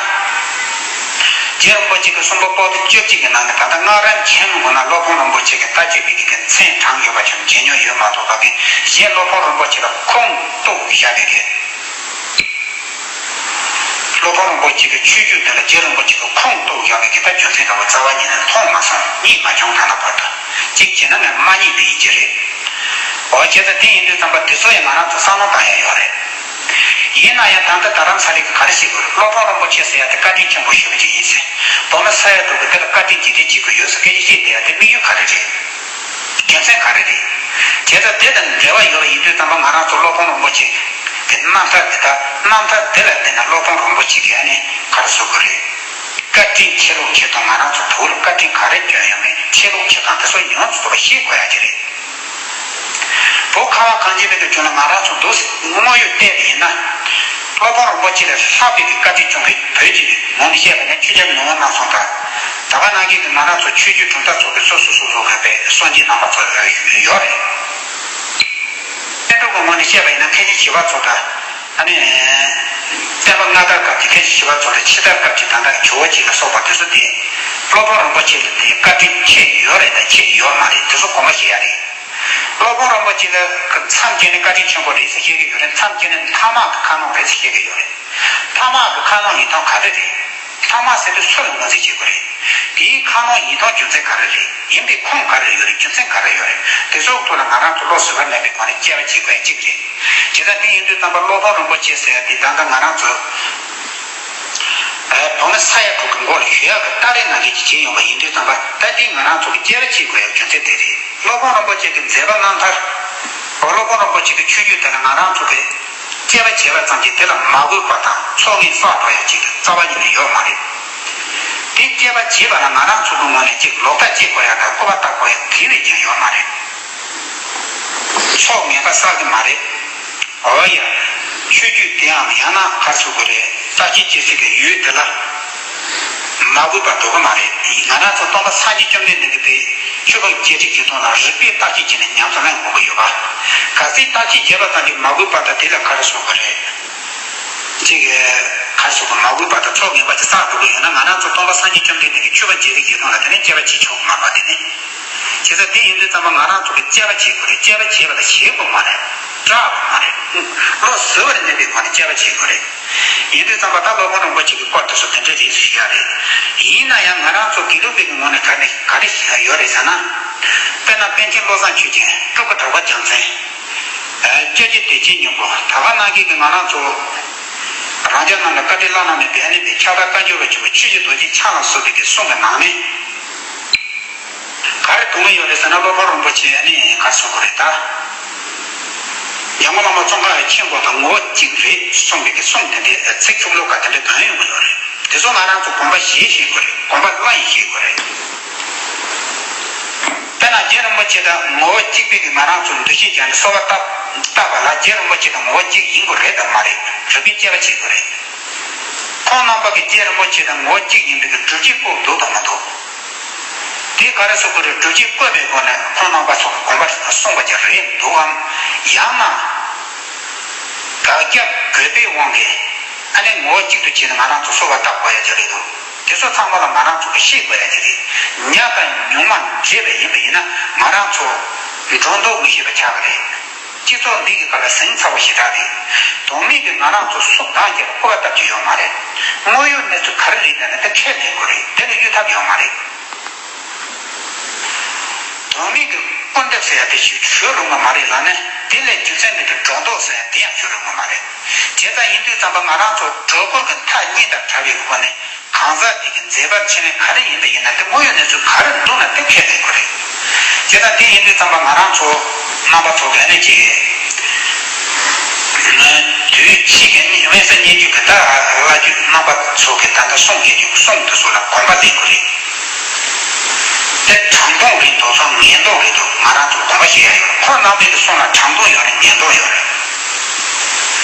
རྗེ་རིན་པོ་ཆེ་གི་གསུང་འབུམ་པོ་ཏི་བཅོ་གཅིག་གི་ནང་ནས་ད་ལྟ་སྔགས་རམས་མཁན་ངོ་ན་སློབ་དཔོན་རིན་པོ་ཆེ་གི་ལྟ་སྤྱོད་པའི་གི་མཚན་བགྲངས་ཡོད་པ་ཞིག་མཇལ་མྱོང་ཡོད་མ་གཏོགས་པ་གི་གཞན་སློབ་དཔོན་རིན་པོ་ཆེ་ལ་ཁུངས་གཏུགས་བཞག་པའི་གི་སློབ་དཔོན་རིན་པོ་ཆེ་གི་ཆོས་བརྒྱུད་དེ་ལ་རྗེ་རིན་པོ་ཆེ་གི་ཁུངས་གཏུགས་ཡོད་པའི་གི་ད་རྒྱུ་མཚན་འདྲ་བོ་རྩ་བ་ཉིད་ནས་མཐོང་མ་སོང་། རྙེད་མ་བྱུང་། ད་ལྟ་བར་དུ་གཅིག་བྱས་ན་ནི་མ་རྙེད་པ་ཡིན་གྱི་རེད། འོ་བྱས་ཙང་དེ་ཡིན་དུས་ཙམ་པ་དེ་ཚོ་ཡང་ང་རང་ཚོ་བསམ་བློ་བཏང་ཡ་ཡོད་རེད། ཡིན་ན་ཡང་ད་ལྟ་རྡ་རམ་ས་ལའི་གི་ག་རེ་བྱེད་དགོས་རེད། སློབ་དཔོན་རིན་པོ་ཆེ་ཟེར་ཡ་དེ་བཀའ་དྲིན་ཆེན་པོ་ཞེ་པོ་ཅིག་ཡིན་ཟེར། བོད་མི་ས་ཡ་དྲུག་གི་དེ་ལ་བཀའ་དྲིན་རྗེས་དྲན་བྱེད་དགོས་ཡོད་ཟེར་སྐད་ཆ་བཤད་བསྡད་ཡ་དེ་དམིགས་ཡུལ་ག་རེ་རེད། རྒྱུ་མཚན་ག་རེ་རེད། བྱས་ཙང་དེ་དང་འབྲེལ་བ་ཡོད་པ་ཡིན་དུས་ཙམ་པ་ང་རང་ཚོ་སློབ་དཔོན་རིན་པོ་ཆེ་གི་རྣམ་ཐར་དེ་དག་རྣམ་ཐར་དེ་ལ་བརྟེན་ནས་སློབ་དཔོན་རིན་པོ་ཆེ་གི་ཨ་ནི་ག་རེ་ཟེར་དགོས་རེད། བཀའ་དྲིན་ཆེ་ལུགས་ཆེ་དང་ང་རང་ཚོ་བོད་ལ་བཀའ་དྲིན་ག་རེ་བསྐྱོན་ཡོད་མེད། ཆེ་ལུགས་ཆེ་དང་དེ་ཚོ་ཡོངས་སུ་རྫོགས་པ་ཤེས་དགོས་ཡ་གི་རེད། བོད་ཁ་བ་གངས་ཅན་པའི་གི་ཁྱོན་ལ་ང་རང་ཚོ་འདུག་སེ་དངོས་ཡོད་བལྟས་པ་ཡིན་ན། སློབ་དཔོན་རིན་པོ་ཆེ་ལས་ལྷག་པའི་གི་བཀའ་དྲིན་སྐྱོང་མཁན། བོད་ཀྱི་ངོས་ནས་བཤད་པ་ཡིན་ན་ཆོས་རྒྱལ་མེས་དབོན་རྣམ་གསུམ་དང་། ད་ག་ནང་བཞིན་གི་ང་རང་ཚོ་ཆོས་བརྒྱུད་གྲུབ་མཐའ་ཚོགས་པའི་སོ་སོ་སོ་སོ་གི་བའི་སངས་རྒྱས་རྣམ་པ་ཚོ་ཡོད་རེད། བསྟན་འགྲོ་གི་ངོས་ནས་བཤད་པ་ཡིན་ན་མཁན་ཆེན་བྱེ་བ་ཚོ་དང་། ཨ་ནི། བསྟན་པ་སྔ་དར་སྐབས་ཀྱི་མཁན་ཆེན་བྱེ་བ་ཚོ་ལས་ཕྱི་དར་སྐབས་ཀྱི་ད་ལྟ་ཇོ་བོ་རྗེ་ལ་སོགས་པ་དེ་ཚོ་དེ། སློབ་དཔོན་རིན་པོ་ཆེ་ལ་དེ་བཀའ་དྲིན་ཆེ་ཡོད་རེད་དང་ཆེ་ཡོད་མ་རེད། དེ་ཚོ་གོ་མ་ཤེས་ཡ་རེད། སློབ་དཔོན་རིན་པོ་ཆེ་ལ་མཚམས་བཅད་ནས་བཀའ་དྲིན་ཆེན་པོ་རེད་ཟེར་བཤད་ཀྱི་ཡོད་རེད། མཚམས་བཅད་ནས་ཐ་མག་གི་ཁ་ནང་རེད་ཟེར་བཤད་ཀྱི་ཡོད་རེད། ཐ་མག་གི་ཁ་ནང་ཡིན་སྟངས་ག་རེ་རེད། ཐ་མག་ཟེར་དུས་སུ་ལ་ངོས་འཛིན་བྱེད་དགོས་རེད། དེའི་ཁ་ནང་ཡིན་སྟངས་རྒྱུ་མཚན་ག་རེ་རེད། ཡིན་པའི་ཁུངས་ག་རེ་ཡོད་རེད། རྒྱུ་མཚན་ག་རེ་ཡོད་རེད། དེ་ཚོའི་ཐོག་ལ་ང་རང་ཚོ་བློ་གཟུ་བར་ལེན་པའི་སྒོ་ནས་དཔྱད་པ་བྱེད་དགོས་ཡ་གཅིག་རེད། བྱས་ཙང་དེ་ཡིན་དུས་ཙམ་པ་སློབ་དཔོན་རིན་པོ་ཆེ་ཟེར་ཡ་དེ་ད་ལྟ་ང་རང་ཚོ། བོད་མི་ས་ཡ་དྲུག་གི་མགོ་ལ་ཞུ་ཡག་གི་ཏཱ་ལའི་ནང་བཞིན་གྱི་བྱས་ཡོང་བ་ཡིན་དུས་ཙམ་པ། ད་འདི་ང་རང་ཚོ་གི་དཔྱད་པ་བྱེད་དགོས་ཡག་རྒྱུ་མཚན་དེ་རེད། སློབ་དཔོན་རིན་པོ་ཆེ་གི་མཛད་པ་རྣམ་ཐར། སློབ་དཔོན་རིན་པོ་ཆེ་གི་ཆོས་བརྒྱུད་དེ་ལ་ང་རང་ཚོ་གི་དཔྱད་པ་བྱས་པ་ཙམ་གྱིས་དེ་ལ་མ་གུས་པ་དང་ཚོགས་ངན་བསགས་འགྲོ་ཡག་ཅིག་རྩ་བ་ཉིད་ནས་ཡོད་མ་རེད། དེ་དཔྱད་པ་བྱས་པ་ལ་ང་རང་ཚོ་གི་ངོས་ནས་ཅིག་ལོག་ལྟ་བྱེད་དགོས་ཡག་དང་སྐུར་པ་བཏབ་དགོས་ཡག་ག་ལ་ཡང་ཡོད་མ་རེད། ཚོགས་ངན་པ་བསགས་ཀྱི་མ་རེད། འོ་ཡ། ཆོས་བརྒྱུད་དེའམ་ཡང་ན་ག་རེ་ཟེར་དགོས་རེད། བརྟག་དཔྱད་བྱེད་སའི་གི་ཡུལ་དེ་ལ་མ་གུས་པ་འགྲོ་གི་མ་རེད། ང་རང་ཚོ་སྟོན་པ་སངས་རྒྱས་བཅོམ་ལྡན་འདས་ཀྱི་དེ་ཆོས་ཕུང་བརྒྱད་ཁྲི་བཞི་སྟོང་ལ་རིགས་པས་བརྟག་དཔྱད་བྱས་ནས་ཉམས་སུ་ལེན་དགོས་ཀྱི་ཡོད་པ། གལ་སྲིད་བརྟག་དཔྱད་བྱས་པ་ཙམ་གྱིས་མ་གུས་པ་དང་དེ་ལ་ག་རེ་ཟེར་དགོས་རེད། ཅིག་ག་རེ་ཟེར་དགོས། མ་གུས་པ་དང་ཚོགས་ངན་པ་ཅིག་བསགས་འགྲོ་གི་ཡོད་ན་ང་རང་ཚོ་སྟོན་པ་སངས་རྒྱས་བཅོམ་ལྡན་འདས་ཀྱི་ཆོས་ཕུང་བརྒྱད་ཁྲི་བཞི་སྟོང་ལ་དེ་ནས་དཔྱད་པ་བྱེད་ཆོག་གི་མ་རེད་པ། དེ་ནི། བྱས་ཙང་དེ་ཡིན་དུས་ཙམ་པ་ང་རང་ཚོ་གིས་དཔྱད་པ་བྱེད་དགོས་རེད། དཔྱད་པ་བྱེད་པ་ལ་ཞེད་དགོས་མ་རེད། སྐྲག་དགོས་མ་རེད། བློ་གཟུ་བར་གནས་པའི་སྒོ་ནས་དཔྱད་པ་བྱེད་དགོས་རེད། ཡིན་དུས་ཙམ་པ་ད་སློབ་དཔོན་རིན་པོ་ཆེ་གི་སྐོར་དེ་ཚོ་དེ་འདྲ་རེད་ཞུ་ཡ་རེད། ཡིན་ན་ཡང་ང་རང་ཚོ་དགེ་ལུགས་པའི་གི་ངོས་ནས་ག་ནས་ག་རེ་ཡོད་རེད་ཟེར་ན། དཔེར་ན་པཎ་ཆེན་བློ་བཟང་ཆོས་རྒྱན། སྤྲུལ་སྐུ་གྲགས་པ་རྒྱལ་མཚན། ཨ། སྐྱབས་རྗེ་བདེ་ཆེན་སྙིང་པོ། ད་ག་ནང་བཞིན་གི་ང་རང་ཚོ་རང་ཅག་རྣམས་ལ་བཀའ་དྲིན་བླ་ན་མེད་པའི་ཨ་ནི་ཕྱག་བདག་བཀའ་འགྱུར་བ་ཆེན་པོ་ཆོས་རྗེ་རྡོ་རྗེ་འཆང་ལ་སོགས་པའི་གི་གསུང་གི་ནང་ནས། ག་རེ་དོན་ཡོད་རེད་ཟེར་ན། སློབ་དཔོན་རིན་པོ་ཆེ་ཨ་ནི་ག་རེ་ཟེར་དགོས་རེད་ད། འཇམ་མགོན་བླ་མ་ཙོང་ཁ་པ་ཆེན་པོ་དང་ངོ་བོ་གཅིག་རེད་གསུངས་པའི་གི་གསུང་དེ་འདྲའི་ཚིག་ཤོག་ལོ་ཀ་དེ་འདྲ་དོན་ཡོད་མི་ཡོད་རེད། དེ་ཚོ་ང་རང་ཚོ་གོམས་པ་བཞེས་ཤེས་དགོས་རེད། གོམས་པ་བླངས་ཤེས་དགོས་རེད། དཔེར་ན་རྗེ་རིན་པོ་ཆེ་དང་ངོ་བོ་གཅིག་པའི་གི་ང་རང་ཚོ་འདུ་ཤེས་བྱས་ནས་གསོལ་བ་བཏབ་བཏབ་པ་ལ། རྗེ་རིན་པོ་ཆེ་དང་ངོ་བོ་གཅིག་ཡིན་དགོས་རེད་དམ་མ་རེད། རིགས་པས་དཔྱད་པ་བྱེད་དགོས་རེད། ཁོང་རྣམ་པ་གིས་རྗེ་རིན་པོ་ཆེ་དང་ངོ་བོ་གཅིག་ཡིན་པའི་གི་སྒྲུབ་བྱེད་བཀོད་འདུག་དང་མ་འདུག་དེ་ག་རེ་ཟེར་དགོས་རེད། སྒྲུབ་བྱེད་བཀོད་པའི་སྒོ་ནས་ཁོང་རྣམ་པ་ཚོ་གི་དགོངས་པ་གསུངས་པ་ཅིག་རེད་འདུག་གམ། ཡང་ན་དགག་བྱ་དགོས་པའི་དབང་གིས་ཨ་ནི་ངོ་བོ་གཅིག་ཏུ་བྱས་ནས་ང་རང་ཚོ་གསོལ་བ་བཏབ་དགོས་ཡ་ཅིག་རེད་འདུག་དེ་ཚོ་ཚང་མ་ལ་ང་རང་ཚོ་གིས་ཤེས་དགོས་ཡ་ཅིག་རེད། ཉག་དང་ཉུང་མ་འདྲེས་པ་ཡིན་པ་ཡིན་ན་ང་རང་ཚོ་སྒྲོ་འདོགས་མི་ཤེས་པ་ཆགས་ཀྱི་རེད། སྤྱི་ཚོགས་འདི་གི་སྐབས་ལ་ཟིང་ཚ་བོ་ཞེ་དྲག་རེད། དོན་མེད་ཀྱི་ང་རང་ཚོ་སུ་གང་རྒྱབ་སྐུར་བ་བཏབ་རྒྱུ་ཡོད་མ་རེད། དངོས་ཡོད་གནས་ཚུལ་ག་རེ་རེད་ཟེར་ན་དེ་ཁས་ལེན་དགོས་རེད། དེ་ལས་གཡོལ་ཐབས་ཡོད་མ་རེད། དོན་མེད་ཀྱི་སྐུར་འདེབས་ཟེར་ཡ་དེ་ཞིག་ཞུ་རུང་བ་མ་རེད་ལ་ནི། དེ་ལས་རྒྱུ་མཚན་མེད་པའི་སྒྲོ་འདོགས་ཟེར་ཡ་དེ་ཡང་ཞུ་རུང་བ་མ་རེད། བྱས་ཙང་ཡིན་དུས་ཙམ་པ་ང་རང་ཚོ་སྒྲོ་སྐུར་གྱི་མཐའ་གཉིས་དང་བྲལ་བའི་སྒོ་ནས། གང་ཟག་དེ་གི་མཛད་པ་འཆད་ཉན་ག་རེ་ཡིན་པ་ཡིན་ན། དེ་དངོས་ཡོད་གནས་ཚུལ་ག་རེ་འདུག་ན་དེ་ཁས་ལེན་དགོས་རེད། དེ་ལྟར་དེ་ཡིན་དུས་ཙམ་པ་ང་རང་ཚོ་རྣམ་པ་ཚོ་གི་ཨ་ནི་ཅིག་དུས་ཕྱིས་ཀྱི་དམིགས་བསལ་སྙན་བརྒྱུད་ཀྱི་ད་བླ་བརྒྱུད་རྣམ་པ་ཚོ་གི་ད་ལྟ་གསུང་གི་རྒྱུ་གསུང་དེ་ཚོ་ལ་གོམས་པ་ལེན་དགོས་རེད། དེ་དྲང་དོན་རེད་འདུག་ཚོ་ངན་དོན་རེད་འདུག་ང་རང་ཚོ་དགོངས་པ་བཞེས་ཡ་ཡོད་རེད། ཁོ་རྣམ་པའི་གི་གསུང་ལ་དྲང་དོན་ཡོད་རེད། ངན་དོན་ཡོད་རེད།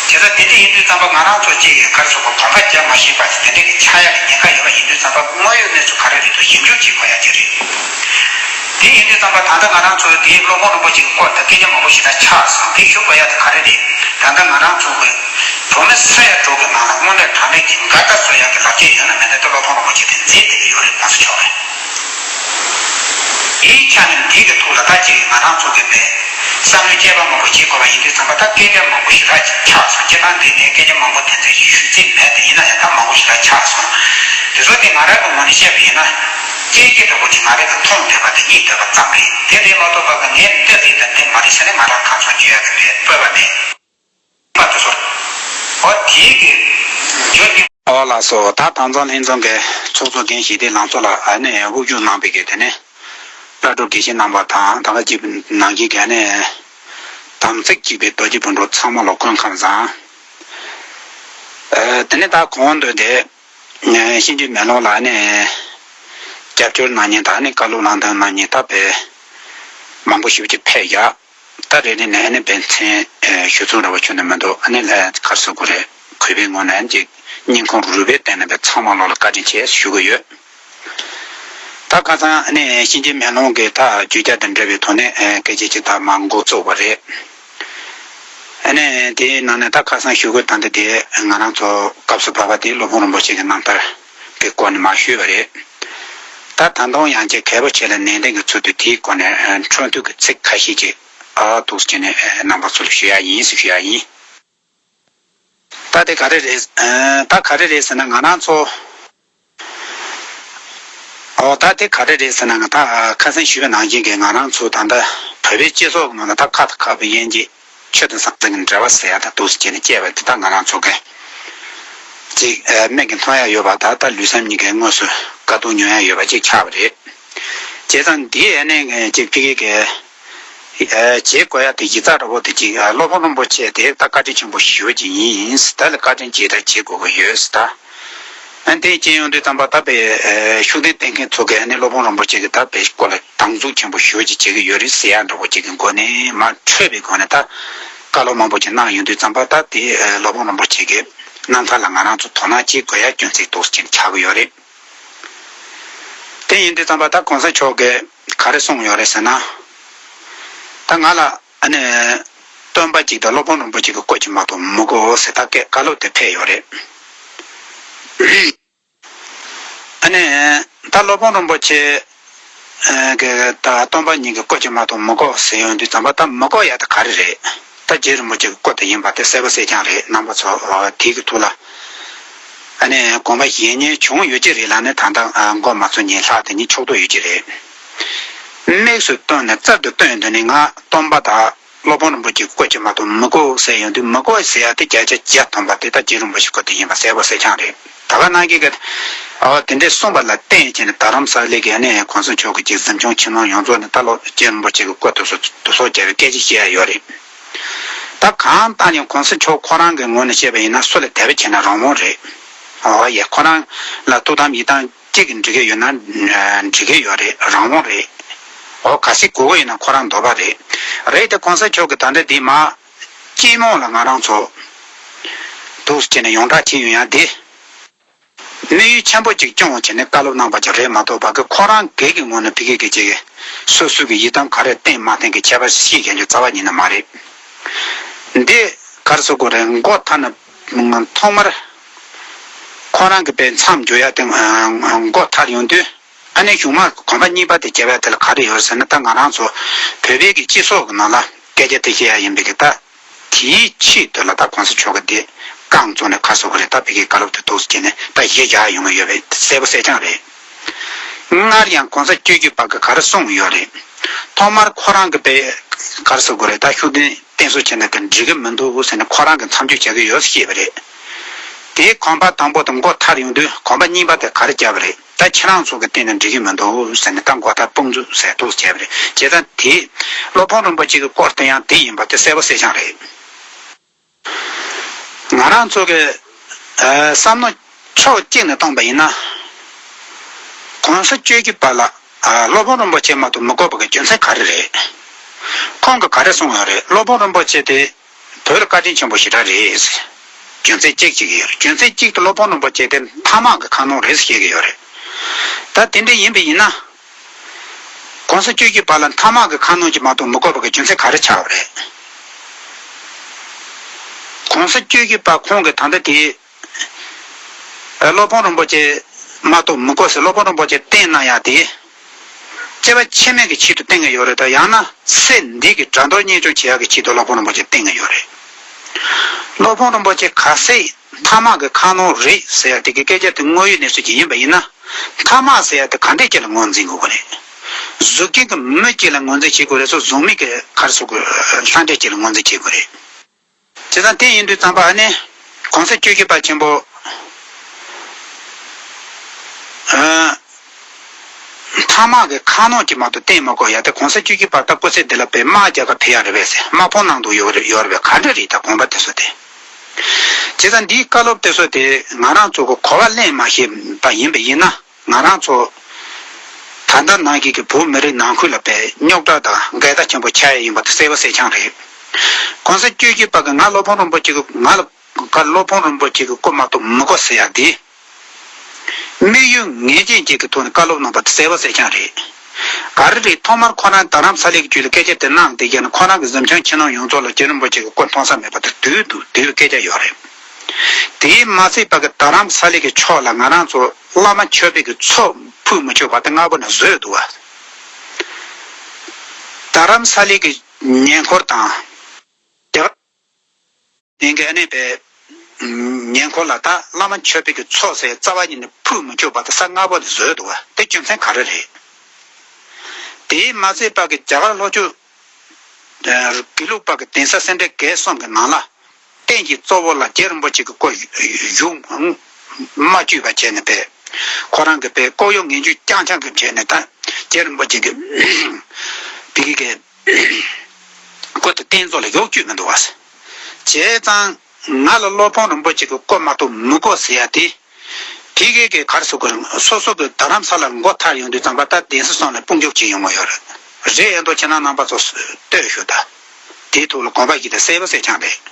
བྱས་ཙང་དེ་འདྲ་ཡིན་དུས་ཙམ་པ་ང་རང་ཚོ་གཅིག་གིས་ག་རེ་ཟེར་དགོས། གོམ་ཁ་རྒྱག་མ་ཤེས་པ་དེ་འདྲ་གི་ཆགས་ཡ་གི་ཉེན་ཁ་ཡོད་པ་ཡིན་དུས་ཙམ་པ་དངོས་ཡོད་གནས་ཚུལ་ག་རེ་རེད་འདུག་ཞིབ་འཇུག་བྱེད་དགོས་ཡ་དེ་རེད། དེ་ཡིན་དུས་ཙམ་པ་ད་ལྟ་ང་རང་ཚོ་དེའི་སློབ་དཔོན་རིན་པོ་ཆེ་གི་སྐོར་དུ་སྐད་ཆ་མང་པོ་ཞིག་ད་ཆགས་སོང་། དེ་ཞུ་དགོས་ཡ་དེ་ག་རེ་རེད། ད་ལྟ་ང་རང་ཚོ་གི་གྲོང་མི་ས་ཡ་དྲུག་གི་ནང་ལ་དངོས་གནས་དྲང་གནས་ཀྱི་འགལ་ཟླ་བཟོ་ཡ་གི་ལག་ཁྱེར་ཡོད་ན་མེད་ན་དེ་སློབ་དཔོན་རིན་པོ་ཆེ་དེ་མཛད་བསྡད་ཀྱི་ཡོད་རེད། གོང་ས་མཆོག་རེད། དེའི་ཆ་ནས་འདི་གི་ཐོག་ལ་ད་ཅིག་ང་རང་ཚོ་གི་མེད་བསམ་བློའི་དཔྱད་པ་མང་པོ་བྱེད་དགོས་པ་ཡིན་དུས་ཙམ་པ་ད་སྐད་ཆ་མང་པོ་ཞེ་དྲག་ཅིག་ཆགས་སོང་། སྤྱིར་བཏང་འདི་ནས་སྐད་ཆ་མང་པོ་དེ་འདྲ་ཞིག་ཞུ་རྩིས་མེད་དེ། ཡིན་ན་ཡང་ད་མང་པོ་ཞེ་དྲག་ཆགས་སོང་། དེ་ཚོ་དེ་ང་རང་གི་ངོས་ནས་བཤད་པ་ཡིན་ན་སྐད་ཆ་དེ་འདྲ་པོ་ཅིག་ང་རང་གི་མཐོང་བསྡད་པ་དང་གཉིད་བསྡད་པ་ཙམ་རེད། དེ་རེད་མ་གཏོགས་པ་གི་ངས་འདི་རེད་དང་འདི་མ་རེད་ཟེར་ནས་ང་རང་ཁ་ཚོན་གཅོད་ཡ་གི་མེད། སྤོབས་པ་མེད། པ་དེ་ཚོ། འོ་དེའི་གི་བརྗོད་ཀྱི། ཨོ་ལགས་སོ། ད་དྭངས་གཙང་ལྷན་ཚོགས་ཀྱི་ཚོགས་གཙོ་རྒན་ཞི་བདེ་ལང་ཚོ་ལགས་ཨ་ནི་དབུ་བཞུགས་གནང་བའི་གི་དེ་ནས་བླ་སྤྲུལ་དགེ་བཤེས་རྣམ་པ་དང་ད་ག་ཅིག་ནང་བཞིན་གྱི་ཨ་ནི་དམ་ཚིག་གཅིག་པའི་རྡོ་རྗེ་སྤུན་གྲོགས་ཚང་མ་ལ་སྐུ་ཁམས་བཟང་། ཨ་དེ་ནས་ད་གོང་དུ་དེ་གཤིན་རྗེ་མེ་ལོང་ལགས་ཨ་ནི་རྒྱབ་སྐྱོར་གནང་མཁན་དང་ཨ་ནི་བཀའ་སློབ་གནང་སྟངས་གནང་མཁན་ད་དཔེ་མང་པོ་ཞེ་པོ་ཅིག་ཕེབས་ཡ། ད་རེ་རེ་ནས་ཨ་ནི་དཔེ་མཚན་ཞུ་ཚུལ་འདྲ་བོ་ཆོད་ནས་མི་འདུག་ཨ་ནི་ལས་ཁར་སོ་གོ་རེ་གུས་པའི་ངོས་ནས་ཨ་ནི་ཅིག་སྙིང་ཁོང་རུས་པའི་གཏིང་ནས་དཔེ་ཚང་མ་ལོག་ལ་བཀའ་དྲིན་ཆེ་ཞུ་གི་ཡོད། ད་ཁ་སང་ཨ་ནི་གཤིན་རྗེ་མེ་ལོང་གི་ད་བརྗོད་བྱ་དང་འབྲེལ་བའི་ཐོག་ནས་སྐད་ཆ་ཅིག་ད་མར་འགོ་བཙུགས་པ་རེད། ཨ་ནི་དེའི་ནང་ནས་ད་ཁ་སང་ཞུ་དགོས་ད་འདི་དེ་ང་རང་ཚོ་སྐབས་སུ་བབས་པ་དེ་སློབ་དཔོན་རིན་པོ་ཆེ་གི་རྣམ་ཐར་གི་སྐོར་ནས་མར་ཞུས་པ་རེད། ད་ད་དུང་ཡང་ཅིག་གལ་པོ་ཆེ་ལ་ནན་ཏན་གྱི་ཚུལ་དུ་དེའི་སྐོར་ནས་འཕྲོ་མཐུད་ཀྱི་ཚིག་ཁ་ཤས་ཅིག་ཨ་འདུག་སེ་བྱས་ནས་རྣམ་པ་ཚོ་ལ་ཞུ་ཡ་ཡིན་ཞུ་ཡ་ཡིན། ད་དེ་ག་རེ་རེད། ད་ག་རེ་རེད་ཟེར་ན་ང་རང་ཚོ། ཨོ་ད་དེ་ག་རེ་རེད་ཟེར་ན་ང་ད་ཁ་སང་ཞུས་པ་ནང་བཞིན་གྱི་ང་རང་ཚོ་ད་ལྟ་བོད་པའི་སྤྱི་ཚོགས་ཀྱི་ནང་ལ་ད་ཁ་དང་ཁ་བའི་དབྱེ་འབྱེད། ཆོས་དང་ཟང་ཟིང་གི་འབྲེལ་བ་ཟེར་ཡ་ད་འདུག་སེ་བྱས་ནས་བཤད་པ་དེ་ད་ང་རང་ཚོ་གི་ཅིག་མིག་གིས་མཐོང་ཡ་ཡོད་པ་ད་ལྟ་ལུས་སེམས་གཉིས་ཀའི་དངོས་སུ་དཀའ་སྡུག་མྱོང་ཡ་ཡོད་པ་ཅིག་ཆགས་པ་རེད། བྱས་ཙང་འདི་ཨ་ནི་ཅིག་ཕ་གི་གི་བྱེད་དགོས་ཡ་དེ་གཞི་རྩ་འདྲ་པོ་དེ་ཅིག་སློབ་དཔོན་རིན་པོ་ཆེ་དེ་ད་བཀའ་དྲིན་ཆེན་པོ་ཞེ་པོ་ཅིག་ཡིན། ད་ལ་བཀའ་དྲིན་རྗེས་དྲན་བྱེད་དགོས་ཀྱི་ཡོད་ད། ཨ་ནི་དེ་བྱས་ཡོང་དུས་ཙམ་པ་ད་དཔེ་ཤུགས་ལྡན་བསྟེན་མཁན་ཚོ་གིས་ཨ་ནི་སློབ་དཔོན་རིན་པོ་ཆེ་གི་ད་དཔེ་སྐོར་ལ་དམ་འཛུགས་ཆེན་པོ་ཞེ་པོ་ཅིག་བྱེད་ཀྱི་ཡོད་རེད་ཟེར་ཡ་འདྲ་པོ་ཅིག་གི་སྒོ་ནས་མར་འཕྲོས་པའི་སྒོ་ནས་ད་བཀའ་སློབ་མང་པོ་ཅིག་གནང་ཡོང་དུས་ཙམ་པ་ད་དེ་སློབ་དཔོན་རིན་པོ་ཆེ་གི་རྣམ་ཐར་ལ་ང་རང་ཚོ་དོ་སྣང་བྱེད་དགོས་ཡ་སྐྱོན་ཚིག་འདུག་སེ་ཆགས་ཀྱི་ཡོད་རེད། དེ་ཡིན་དུས་ཙམ་པ་ད་གོང་ས་མཆོག་གིས་ག་རེ་གསུངས་ཡོད་རེད་ཟེར་ན། ད་ང་ལ་ཨ་ནི་སྟོན་པ་གཅིག་དང་སློབ་དཔོན་རིན་པོ་ཆེ་གི་སྐུ་གཅིག་མ་གཏོགས་མི་དགོས་ཟེར་ད་སྐད་བཀའ་སློབ་དེ་ཕེབས་ཡོད་རེད། ཨ་ནི་ད་སློབ་དཔོན་རིན་པོ་ཆེ་གི་ད་སྟོན་པ་ཉིད་ཀྱི་སྐུ་གཅིག་མ་གཏོགས་མི་དགོས་ཟེར་ཡོང་དུས་ཙམ་པ་ད་མི་དགོས་ཡ་ད་ག་རེ་རེད། ད་རྗེ་རིན་པོ་ཆེ་གི་སྐུ་དེ་ཡིན་པ་དེ་གསལ་པོ་གསལ་རྐྱང་རེད། རྣམ་པ་ཚོ་དེ་གི་ཐུགས་ལ་ཨ་ནི་དགོངས་པ་བཞེས་མཁན་བྱུང་ཡོད་ཀྱི་རེད་ལ་ནི་ད་ལྟ་མགོ་མ་ཚོས་ཉིན་ལྷག་དེ་ཉིད་ཕྱོགས་གཏོགས་ཡོད་ཀྱི་རེད། དམིགས་སུ་བཏོན་ནས་རྩལ་དུ་བཏོན་དུས་ནི་ང་སྟོན་པ་དང་སློབ་དཔོན་རིན་པོ་ཆེ་སྐུ་གཅིག་མ་གཏོགས་མི་དགོས་ཟེར་ཡོང་དུས་མི་དགོས་ཟེར་ཡ་དེ་བརྒྱ་ཆ་བརྒྱ་ཐམ་པ་དེ་ད་རྗེ་རིན་པོ་ཆེ་སྐུ་དེ་ཡིན་པ་གསལ་པོ་གསལ་རྐྱང་རེད། ད་ག་ནང་བཞིན་གྱི་ཨ་དེ་འདྲས་གསུངས་པ་ལ་བརྟེན་བྱས་ནས་རྡ་རམ་ས་ལའི་གི་ཨ་ནི་གོང་ས་མཆོག་གི་ཅིག་གཟིམ་ཆུང་ཕྱི་ནང་ཡོངས་རྫོགས་ནས་ད་ལོ་རྗེ་རིན་པོ་ཆེ་གི་སྐུ་དེ་ཚོ་དེ་ཚོ་རྒྱལ་བའི་སྐད་ཆ་བཤད་ཡ་ཡོད་རེད། ད་གང་ལྟར་ཡང་གོང་ས་མཆོག་ཁོ་རང་གི་ངོས་ནས་བཤད་པ་ཡིན་ན་སུ་ལ་དད་པ་བྱས་ན་རང་དབང་རེད། ཨོ་ཡ་ཁོ་རང་ལ་ཐུགས་དམ་ཡིད་དམ་གཅིག་གིས་འགྲིག་གི་ཡོད་ན་འགྲིག་གི་ཡོད་རེད། རང་དབང་རེད། ཨོ་ག་ཚོད་དགོས་ཀྱི་ཡོད་ན་ཁོ་རང་འདོད་པ་རེད། རེད་དེ་གོང་ས་མཆོག་གིས་ད་ལྟ་འདི་མ་སྤྱི་དམངས་ལ་ང་རང་ཚོ་འདུག་སེ་བྱས་ནས་ཡོངས་གྲགས་བྱེད་ཡོང་ཡ་དེ། དམིགས་ཡུལ་ཆེན་པོ་གཅིག་སྐྱོང་བྱས་ནས་བཀའ་སློབ་གནང་བ་ཅིག་རེད་མ་གཏོགས་པ་གི་ཁོ་རང་སྒེར་གྱི་ངོས་ནས་ཕ་གི་གི་ཅིག་སོ་སོ་གི་ཡི་དམ་ག་རེ་བསྟེན་མ་བསྟེན་གི་ཁྱད་པར་ཤེས་མཁན་གྱི་རྩ་བ་ཉིད་ནས་མ་རེད། འདི་ག་རེ་ཟེར་དགོས་རེད། མགོ་མཐའ་ནས་ཐོག་མར་ཁོ་རང་གི་པའི་མཚམས་སྦྱོར་ཡ་དེ་མགོ་མཐར་ཡོང་དུས་ཨ་ནི་གཞུག་མ་གོམ་པ་གཉིས་པ་དེ་རྒྱབ་ཡ་དེ་ལ་ག་རེ་ཡོད་ཟེར་ན་ད་ང་རང་ཚོ་བོད་པའི་གི་སྤྱི་ཚོགས་ཀྱི་ནང་ལ་སྐད་ཆ་དེ་བཤད་ཡ་ཡིན་པའི་གི་ད། དེའི་ཆེད་དུ་ལ་ད་གོང་ས་མཆོག་གི་དེ་རྐང་བཙུགས་ནས་ཁ་གསོ་གི་རེད། ད་ཕ་གིའི་བཀའ་སློབ་དེ་འདུག་སེ་བྱས་ནས་ད་གཞི་བཞག་ཡོང་གི་ཡོད་པའི་གསལ་པོ་གསལ་རྐྱང་རེད། སྔར་ཡང་གོང་ས་བཅུ་བཞི་པ་གི་ག་རེ་གསུངས་ཡོད་རེད། ཐོག་མར་ཁོ་རང་གི་པའི་ག་རེ་ཟེར་དགོས་རེད། ད་ཤུགས་ལྡན་བསྟེན་གསོལ་བྱས་ན་དེ་འགྲིག་གི་མི་འདུག་ཟེར་ནས་ཁོ་རང་གི་མཚམས་གཅོད་བྱ་གི་ཡོད་ཟེར་བཤད་པ་རེད། དེའི་གོམ་པ་དང་པོ་དེ་མགོ་མཐར་ཡོང་དུས་གོམ་པ་གཉིས་པ་དེ་ག་རེ་བརྒྱབ་པ་རེད། ད་ཁྱེད་རང་ཚོ་གི་སྟེང་ནས་འགྲིག་གི་མི་འདུག་ཟེར་ནས་ད་མགོ་མཐར་དཔུང་འཛུགས་ཟེར་འདུག་བྱས་པ་རེད། བྱས་ཙང་དེ་སློབ་དཔོན་རིན་པོ་ཆེ་གི་སྐོར་དེ་ཡང་དེ་ཡིན་པ་དེ་གསལ་པོ་གསལ་རྐྱང་རེད། ང་རང་ཚོ་གི་ཨ་བསམ་བློ་ཕྱོགས་གཅིག་ནས་བཏང་པ་ཡིན་ན། གོང་ས་བཅུ་བཞི་པ་ལ་ ཨ། སློབ་དཔོན་རིན་པོ་ཆེ་མ་གཏོགས་མི་དགོས་པ་གི་རྒྱུ་མཚན་ག་རེ་རེད། ཁོང་གིས་ག་རེ་གསུངས་ཡོད་རེད། སློབ་དཔོན་རིན་པོ་ཆེ་དེ་བོད་ལ་བཀའ་དྲིན་ཆེན་པོ་ཞེ་དྲག་རེད། རྒྱུ་མཚན་གཅིག་ཅིག་ཡོད་རེད། རྒྱུ་མཚན་གཅིག་དེ་སློབ་དཔོན་རིན་པོ་ཆེ་དེ་མཐའ་དམག་གི་ཁ་ནང་རེད་ཟེར་བཤད་ཀྱི་ཡོད་རེད། ད་དེ་འདྲ་ཡིན་པ་ཡིན་ན། གོང་ས་བཅུ་བཞི་པ་ལ་མཐའ་དམག་གི་ཁ་ནང་གཅིག་མ་གཏོགས་མི་དགོས་པ་གི་རྒྱུ་མཚན་ག་རེ་ཆགས་པ་རེད། གོང་ས་བཅུ་བཞི་པ་ཁོང་གིས་ད་ལྟ་དེ། ཨ། སློབ་དཔོན་རིན་པོ་ཆེ་མ་གཏོགས་མི་དགོས་ཟེར་སློབ་དཔོན་རིན་པོ་ཆེ་བསྟེན་གནང་ཡག་དེ། སྐྱེ་བ་ཕྱི་མའི་གི་ཆེད་དུ་བསྟེན་གྱི་ཡོད་རེད། ད་ཡང་ན་ཚེ་འདི་གི་དགྲ་འདོར་གཉེན་སྐྱོང་བྱེད་ཡག་གི་ཆེད་དུ་སློབ་དཔོན་རིན་པོ་ཆེ་བསྟེན་གྱི་ཡོད་རེད། སློབ་དཔོན་རིན་པོ་ཆེ་གལ་སྲིད་མཐའ་དམག་གི་ཁ་ནང་རེད་ཟེར་ཡག་དེ་གི་སྐད་ཆ་དེ་དངོས་ཡོད་གནས་ཚུལ་ཅིག་ཡིན་པ་ཡིན་ན། མཐའ་དམག་ཟེར་ཡག་དེ་ག་འདྲས་ཅིག་ལ་ངོས་འཛིན་དགོས་ཀྱི་རེད། གཟུགས་ཅན་གྱི་མི་ཅིག་ལ་ངོས་འཛིན་བྱེད་དགོས་རེད་སོགས་གཟུགས་མེད་ཀྱི་ག་རེ་ཟེར་དགོས། ལྷ་འདྲེ་ཅིག་ལ་ངོས་འཛིན་བྱེད་དགོས་རེད། བྱས་ཙང་དེ་ཡིན་དུས་ཙམ་པ་ཨ་ནི། གོང་ས་བཅུ་བཞི་པ་ཆེན་པོ། ཨ། མཐའ་དམག་གི་ཁ་ནང་གཅིག་མ་གཏོགས་བསྟེན་མི་དགོས་ཡ་དེ་གོང་ས་བཅུ་བཞི་པ་ད་སྐུ་ཚེ་འདི་ལ་བས་དམག་རྒྱག་ག་ཕེབས་ཡ་རེད་པས་ཟེར་དམག་དཔུང་གནང་འདུག་ཡོད་རེད་ཡོད་རེད་པས་ག་འདྲ་རེད་ད་དགོངས་པ་དེ་ཚོ་དེ། བྱས་ཙང་འདིའི་བཀའ་སློབ་དེ་ཚོ་དེ་ང་རང་ཚོ་གི་གོ་བ་ལེན་མ་ཤེས་པ་ཡིན་པ་ཡིན་ན། ང་རང་ཚོ་ད་ལྟ་ནང་བཞིན་གྱི་བོད་མི་རིགས་ནང་ཁུལ་ལ་དཔེ་རྙོག་དྲ་དང་འགལ་ཟླ་ཆེན་པོ་ཆགས་ཡ་ཡིན་པ་དེ་གསལ་པོ་གསལ་རྐྱང་རེད། གོང་ས་བཅུ་བཞི་པ་གིས་ང་སློབ་དཔོན་རིན་པོ་ཆེ་གི་ང་ལ་ག་སློབ་དཔོན་རིན་པོ་ཆེ་གི་སྐུ་མ་གཏོགས་མི་དགོས་ཟེར་ཡ་དེ། དམིགས་ཡུལ་ངེས་ཅན་ཅིག་གི་ཐོག་ནས་བཀའ་སློབ་གནང་པ་དེ་གསལ་པོ་གསལ་རྐྱང་རེད། ག་རེ་རེད། ཐོག་མར་ཁོ་རང་རྡ་རམ་ས་ལའི་རྒྱུད་ལ་སྐད་ཆ་དེ་གནང་བསྡད་རྒྱུ་ནི་ཁོ་རང་གི་གཟིམ་ཆུང་ཕྱི་ནང་ཡོངས་རྫོགས་ལ་རྗེ་རིན་པོ་ཆེ་གི་སྐུ་མཐོང་ས་མེད་པ་དེ་བསྡུས་འདུག་བསྡུས་པའི་སྐད་ཆ་ཡོད་རེད། དེས་མ་ཚད་པ་གི་རྡ་རམ་ས་ལའི་གི་ཕྱོགས་ལ་ང་རང་ཚོ་བླ་མ་མཆོད་པའི་གི་ཚོགས་ཕུལ་མི་ཆོག་པ་དེ་སྔ་པོ་ནས་བཟོས་འདུག་བ། རྡ་རམ་ས་ལའི་གི་ཉེ་འཁོར་དང་། དེ་ག་ཡིན་གི་ཨ་ནི་པའི་ཉེ་འཁོར་ལ་ད་བླ་མ་མཆོད་པའི་གི་ཚོགས་ཟེར་རྩ་བ་ཉིད་ནས་ཕུལ་མི་ཆོག་པ་དེ་ས་སྔ་པོ་ནས་བཟོས་འདུག་བ། དེ་རྒྱུ་མཚན་ག་རེ་རེད། དེས་མ་ཚད་པ་གི་རྒྱ་གར་ལྷོ་ཕྱོགས། དགེ་ལུགས་པ་གི་གདན་ས་སེ་འབྲས་དགེ་གསུམ་གི་ནང་ལ། རྟེན་གྱི་གཙོ་བོ་ལ་རྗེ་རིན་པོ་ཆེ་གི་སྐུ་བཞུགས་མ་བཅུག་པ་བྱས་ནས་པས། ཁོ་རང་གི་པས་ལྐོག་གཡོ་ངན་ཇུས་རྐྱང་རྐྱང་གི་བྱས་ནས་ད་རྗེ་རིན་པོ་ཆེ་གི་བི་གི་གི་སྐུ་དེ་རྟེན་གཙོ་ལ་གཡོག་བཅུག་མི་འདུག་བ། བྱས་ཙང་ང་ལ་སློབ་དཔོན་རིན་པོ་ཆེ་གི་སྐུ་མ་གཏོགས་མི་དགོས་ཟེར་ཡ་དེ། ཕ་གི་གི་ག་རེ་ཟེར་དགོས་རེད། སོ་སོ་གི་རྡ་རམ་ས་ལར་མགོ་ཐར་ཡོང་དུས་ཙམ་པ་ད་གདན་ས་གསུམ་ལ་དཔུང་འཇུག་བྱེད་ཡོང་གི་ཡོད་རེད། རེད་ཡིན་མདོག་ཁྱེད་རང་རྣམ་པ་ཚོ་ལྟོས་ཤོག་ད། དེའི་ཐོག་ལ་དགོངས་པ་བཞེས་ཏེ་གསལ་པོ་གསལ་རྐྱང་རེད།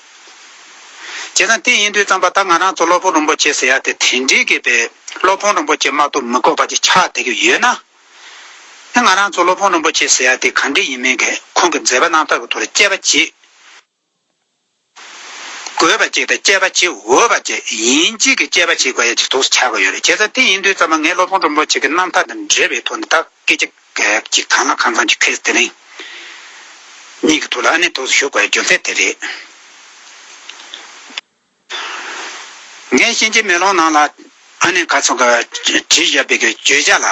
བྱས་ཙང་དེ་ཡིན་དུས་ཙམ་པ་ད་ང་རང་ཚོ་སློབ་དཔོན་རིན་པོ་ཆེ་ཟེར་ཡ་དེ་དེ་འདྲའི་གི་པའི་སློབ་དཔོན་རིན་པོ་ཆེ་མ་གཏོགས་མི་དགོས་པ་ཅིག་ཆགས་བསྡད་ཀྱི་ཡོད་ན། ང་རང་ཚོ་སློབ་དཔོན་རིན་པོ་ཆེ་ཟེར་ཡ་དེ་ག་འདྲ་ཡིན་མིན་གི་ཁོང་གི་མཛད་པ་རྣམ་ཐར་གི་ཐོག་ལ་དཔྱད་པ་བྱེད། དགོས་པ་ཅིག་དང་དཔྱད་པ་བྱེད་འོས་པ་ཅིག་ཡིན་གཅིག་གི་དཔྱད་པ་བྱེད་དགོས་ཡ་ཅིག་ཏུ་ཆགས་ཀྱི་ཡོད་རེད། བྱས་ཙང་དེ་ཡིན་དུས་ཙམ་པ་ངས་སློབ་དཔོན་རིན་པོ་ཆེ་གི་རྣམ་ཐར་དང་འབྲེལ་བའི་ཐོག་ནས་ད་སྐད་ཆ་གཅིག་གང་ལ་གང་འཚམ་ཅིག་ཁེལ་དེ་རིང་གཉིས་ཀྱི་ཐོག་ལ་ཨ་ནི་ཐུགས་སུ་ཞུགས་དགོས་ཡ་རྒྱུ་མཚན་དེ་རེད། ངས་གཤིན་རྗེ་མེ་ལོང་ནང་ལ་ཨ་ནི་ཁ་ཚོན་ག་བྲིས་བཞག་པའི་གི་བརྗོད་བྱ་ལ།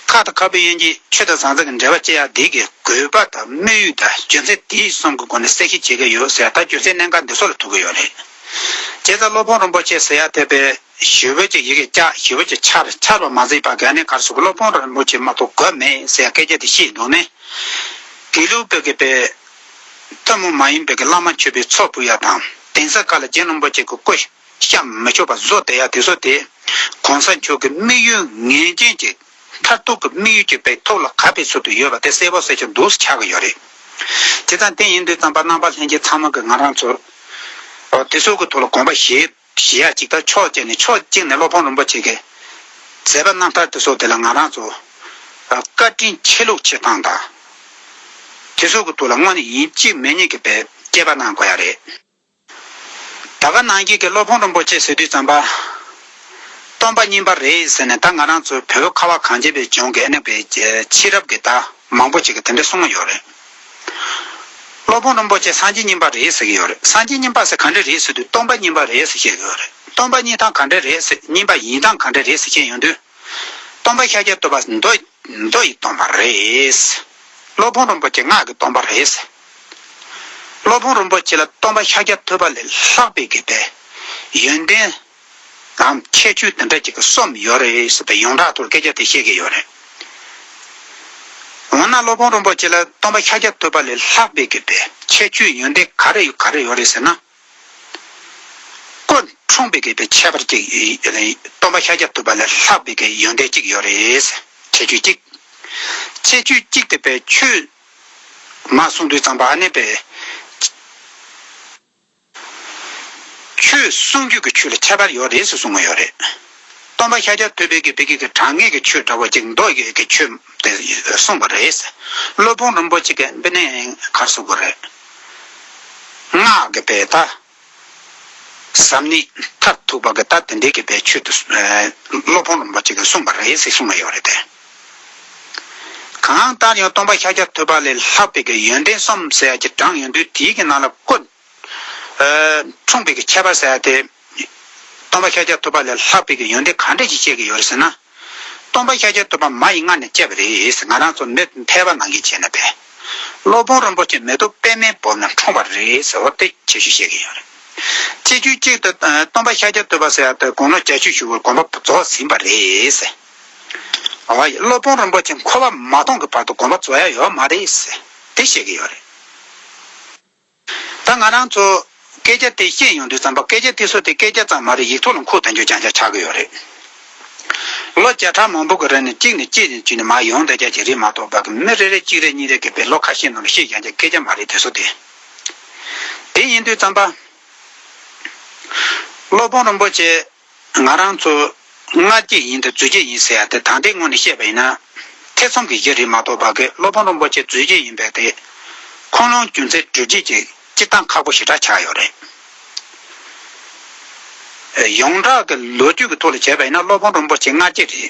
ཁ་དང་ཁ་བའི་དབྱེན་གྱིས་ཆོས་དང་ཟང་ཟིང་གི་འབྲེལ་བ་བཅད་ཡ་འདི་གི་དགོས་པ་དང་དམིགས་ཡུལ་དང་རྒྱུ་མཚན་དེ་གསུམ་གྱི་སྒོ་ནས་གསལ་བཤད་བྱེད་ཀྱི་ཡོད་ཟེར་ཡ་ད་རྒྱུ་མཚན་གནད་འགག་འདི་ཚོ་ལ་ཐུག་གི་ཡོད་རེད། བྱས་ཙང་སློབ་དཔོན་རིན་པོ་ཆེ་ཟེར་ཡ་དེ་པས་ཞེ་པོ་ཅིག་ཡི་གེ་བཀྱག་ཞེ་པོ་ཅིག་འཆར་འཆར་བ་མ་ཟད་པ་ག་ནས་གར་སོང་གི་སློབ་དཔོན་རིན་པོ་ཆེ་མ་གཏོགས་དགོས་མེད་ཟེར་ཡ་སྐད་ཆ་དེ་བཤད་འདུག་ནས། དགེ་ལུགས་པའི་གི་པས་ཐུན་མོང་མ་ཡིན་པའི་གི་བླ་མ་མཆོད་པའི་ཚོགས་ཕུལ་ཡ་དང་གདན་ས་ཁག་ལ་རྗེ་རིན་པོ་ཆེ་གི་སྐུ། བཤམས་མི་ཆོག་པ་བཟོ་བསྡད་ཡ་དེ་ཚོ་དེ། གོང་ས་མཆོག་གི་དམིགས་ཡུལ་ངེས་ཅན་གྱི་མཐར་ཐུག་གི་དམིགས་ཡུལ་གྱི་པའི་ཐོག་ལ་ག་པའི་ཚུལ་དུ་ཡོད་པ་དེ་གསལ་པོ་གསལ་རྐྱང་འདུག་སེ་ཆགས་ཀྱི་ཡོད་རེད། དེ་ཙང་དེ་ཡིན་དུས་ཙམ་པ་རྣམ་པ་ལྷན་རྒྱས་ཚང་མ་གི་ང་རང་ཚོ། ཨོ་དེ་ཚོ་གི་ཐོག་ལ་དགོངས་པ་བཞེས་བཞེས་ཡ་ཅིག་ད་ཕྱོགས་གཅིག་ནས་ཕྱོགས་གཅིག་ནས་སློབ་དཔོན་རིན་པོ་ཆེ་གི་མཛད་པ་རྣམ་ཐར་དེ་ཚོ་དེ་ལ་ང་རང་ཚོ་བཀའ་དྲིན་ཆེ་ལུགས་བྱེད་སྟངས་དང་། དེ་ཚོ་གི་ཐོག་ལ་དངོས་གནས་ཡིན་གཅིག་མིན་གཉིས་ཀྱི་པའི་དཔྱད་པ་གནང་དགོས་ཡ་རེད། ད་ག་ནང་བཞིན་གྱི་སློབ་དཔོན་རིན་པོ་ཆེ་ཟེར་དུས་ཙམ་པ། སྟོན་པ་གཉིས་པ་རེད་ཟེར་ནས་ད་ང་རང་ཚོའི་བོད་ཁ་བ་གངས་ཅན་པའི་ལྗོངས་ཀྱི་ཨ་ནི་པའི་ཕྱི་རབས་ཀྱི་ད་མང་པོ་ཅིག་གིས་དེ་འདྲ་གསུང་གི་ཡོད་རེད། སློབ་དཔོན་རིན་པོ་ཆེ་སངས་རྒྱས་གཉིས་པ་རེད་ཟེར་གྱི་ཡོད་རེད། སངས་རྒྱས་གཉིས་པ་ཟེར་ག་འདྲ་རེད་ཟེར་དུས་སྟོན་པ་གཉིས་པ་རེད་ཟེར་བཤད་ཀྱི་ཡོད་རེད། སྟོན་པ་གཉིས་སྟངས་ག་འདྲ་རེད་ཟེར་གཉིས་པ་ཡིན་སྟངས་ག་འདྲ་རེད་ཟེར་བཤད་ཡོང་དུས། སྟོན་པ་ཤཱཀྱ་ཐུབ་པ་མདོ་མདོ་ཡི་སྟོན་པ་རེད། སློབ་དཔོན་རིན་པོ་ཆེ་སྔགས་ཀྱི་སྟོན་པ་རེད། སློབ་དཔོན་རིན་པོ་ཆེ་ལ་སྟོན་པ་ཤཱཀྱ་ཐུབ་པ་ལས་ལྷག་པའི་གི་པའི་ཡོན་ཏན་དང་ཁྱད་ཆོས་དེ་འདྲ་ཅིག་གི་གསུམ་ཡོད་རེད་ཟེར་བའི་ཡོངས་གྲགས་ཐོག་སྐད་ཆ་དེ་བཤད་ཀྱི་ཡོད་རེད། འོ་ན་སློབ་དཔོན་རིན་པོ་ཆེ་ལ་སྟོན་པ་ཤཱཀྱ་ཐུབ་པ་ལས་ལྷག་པའི་གི་པའི་ཁྱད་ཆོས་ཡོན་ཏན་ག་རེ་ཡོད་ག་རེ་ཡོད་རེད་ཟེར་ན། ཀུན་འཁྲུངས་པའི་གི་པའི་ཁྱད་པར་ཅིག་སྟོན་པ་ཤཱཀྱ་ཐུབ་པ་ལས་ལྷག་པའི་གི་ཡོན་ཏན་ཅིག་ཡོད་རེད། ཁྱད་ཆོས་གཅིག་ཁྱད་ཆོས་གཅིག་དེ་པའི་ཆོས་མ་གསུང་དུས་ཙམ་པ་ཨ་ནི་པའི། ཆོས་གསུང་རྒྱུད་ཀྱི་ཆོས་ལ་ཁྱད་པར་ཡོད་རེད་ཟེར་གསུང་གི་ཡོད་རེད། སྟོན་པ་ཤཱཀྱ་ཐུབ་པའི་གི་བི་གི་གི་དྲང་ངེས་ཀྱི་ཆོས་འདྲ་བོ་ཅིག་མདོ་ཡི་གི་ཆོས་དེ་གསུངས་པ་རེད། སློབ་དཔོན་རིན་པོ་ཆེ་གི་དཔེ་ནི་གར་སོགས་པ་རེད། སྔགས་ཀྱི་པའི་ད། ཟབ་གནད་མཐར་ཐུག་པ་གི་ད་དེ་འདྲའི་གི་པའི་ཆོས་དེ་སློབ་དཔོན་རིན་པོ་ཆེ་གི་གསུངས་པ་རེད་ཟེར་གསུངས་ཡོད་རེད་དེ། གང་ལྟར་ཡང་སྟོན་པ་ཤཱཀྱ་ཐུབ་པ་ལས་ལྷག་པའི་གི་ཡོན་ཏན་གསུམ་ཟེར་ཡ་ཅིག་དྲངས་ཡོང་དུས་དེའི་གི་ནང་ལ་ཀུན། འཁྲུངས་པའི་གི་ཁྱད་པར་ཟེར་ཡ་དེ། སྟོན་པ་ཤཱཀྱ་ཐུབ་པ་ལས་ལྷག་པའི་གི་ཡོན་ཏན་ག་འདྲ་ཞིག་བཤད་ཀྱི་ཡོད་རེད་ཟེར་ན། སྟོན་པ་ཤཱཀྱ་ཐུབ་པ་མ་ཡིས་མངལ་ནས་སྐྱེས་པ་རེད་ཟེར། ང་རང་ཚོ་མི་ཕལ་པ་ནང་བཞིན་བྱས་ན་བས། སློབ་དཔོན་རིན་པོ་ཆེ་མེ་ཏོག་པདྨའི་སྦུབས་ནས་འཁྲུངས་པ་རེད་ཟེར། འོ་དེ་ཁྱད་ཆོས་བཤད་ཀྱི་ཡོད་རེད། ཁྱད་ཆོས་གཅིག་ཏུ་སྟོན་པ་ཤཱཀྱ་ཐུབ་པ་ཟེར་ཡ་དེ་དགུང་ལོ་བརྒྱད་ཅུ་བཞུགས་པར་དགོངས་པ་རྫོགས་ཟིན་པ་རེད་ཟེར། འོ་སློབ་དཔོན་རིན་པོ་ཆེ་འཁོར་བ་མ་སྟོངས་ཀྱི་བར་དུ་དགོངས་པ་རྫོགས་ཡ་ཡོད་མ་རེད་ཟེར་དེ་བཤད་ཀྱི་ཡོད་རེད། ད་ང་རང་ཚོ་སྐད་ཆ་དེ་བཤད་ཡོང་དུས་ཙམ་པ་སྐད་ཆ་དེ་ཚོ་དེ་སྐད་ཆ་ཙམ་མ་རེད། ཡིག་ཐོག་ལ་འཁོད་བསྡད་རྒྱུ་རྐྱང་རྐྱང་ཆགས་ཀྱི་ཡོད་རེད། ལོ་བརྒྱ་ཕྲག་མང་པོ་གི་རིང་ནས་གཅིག་ནས་གཅིག་ནས་གཅིག་ནས་མར་ཡོང་བསྡད་རྒྱུ་ཅིག་རེད་མ་གཏོགས་པ་གི་མི་རེ་རེ་གཅིག་རེ་གཉིས་རེ་གི་པའི་ལོ་ཁ་ཤས་ནང་ལ་བཤད་རྒྱུ་ཅིག་སྐད་ཆ་མ་རེད་དེ་ཚོ་དེ། དེ་ཡིན་དུས་ཙམ་པ་སློབ་དཔོན་རིན་པོ་ཆེ། ང་རང་ཚོ་སྔ་རྗེ་ཡིན་དང་རྫུས་རྗེ་ཡིན་ཟེར་ཡ་དེ་ད་ལྟའི་ངོས་ནས་བཤད་པ་ཡིན་ན། ཐེ་ཚོམ་གྱི་གཞི་རེད་མ་གཏོགས་པ་གི་སློབ་དཔོན་རིན་པོ་ཆེ་རྫུས་རྗེ་ཡིན་པས་དེ། ཁུངས་ལུང་རྒྱུ་མཚན་སྒྲུབ་བྱེད་ཀྱི་སྤྱིར་བཏང་ཁག་པོ་ཞེ་དྲག་ཆགས་ཡོད་རེད། ཡོངས་གྲགས་ཀྱི་ལོ་རྒྱུས་ཀྱི་ཐོག་ལ་བྱས་པ་ཡིན་ན་སློབ་དཔོན་རིན་པོ་ཆེ་སྔ་རྗེ་རེད།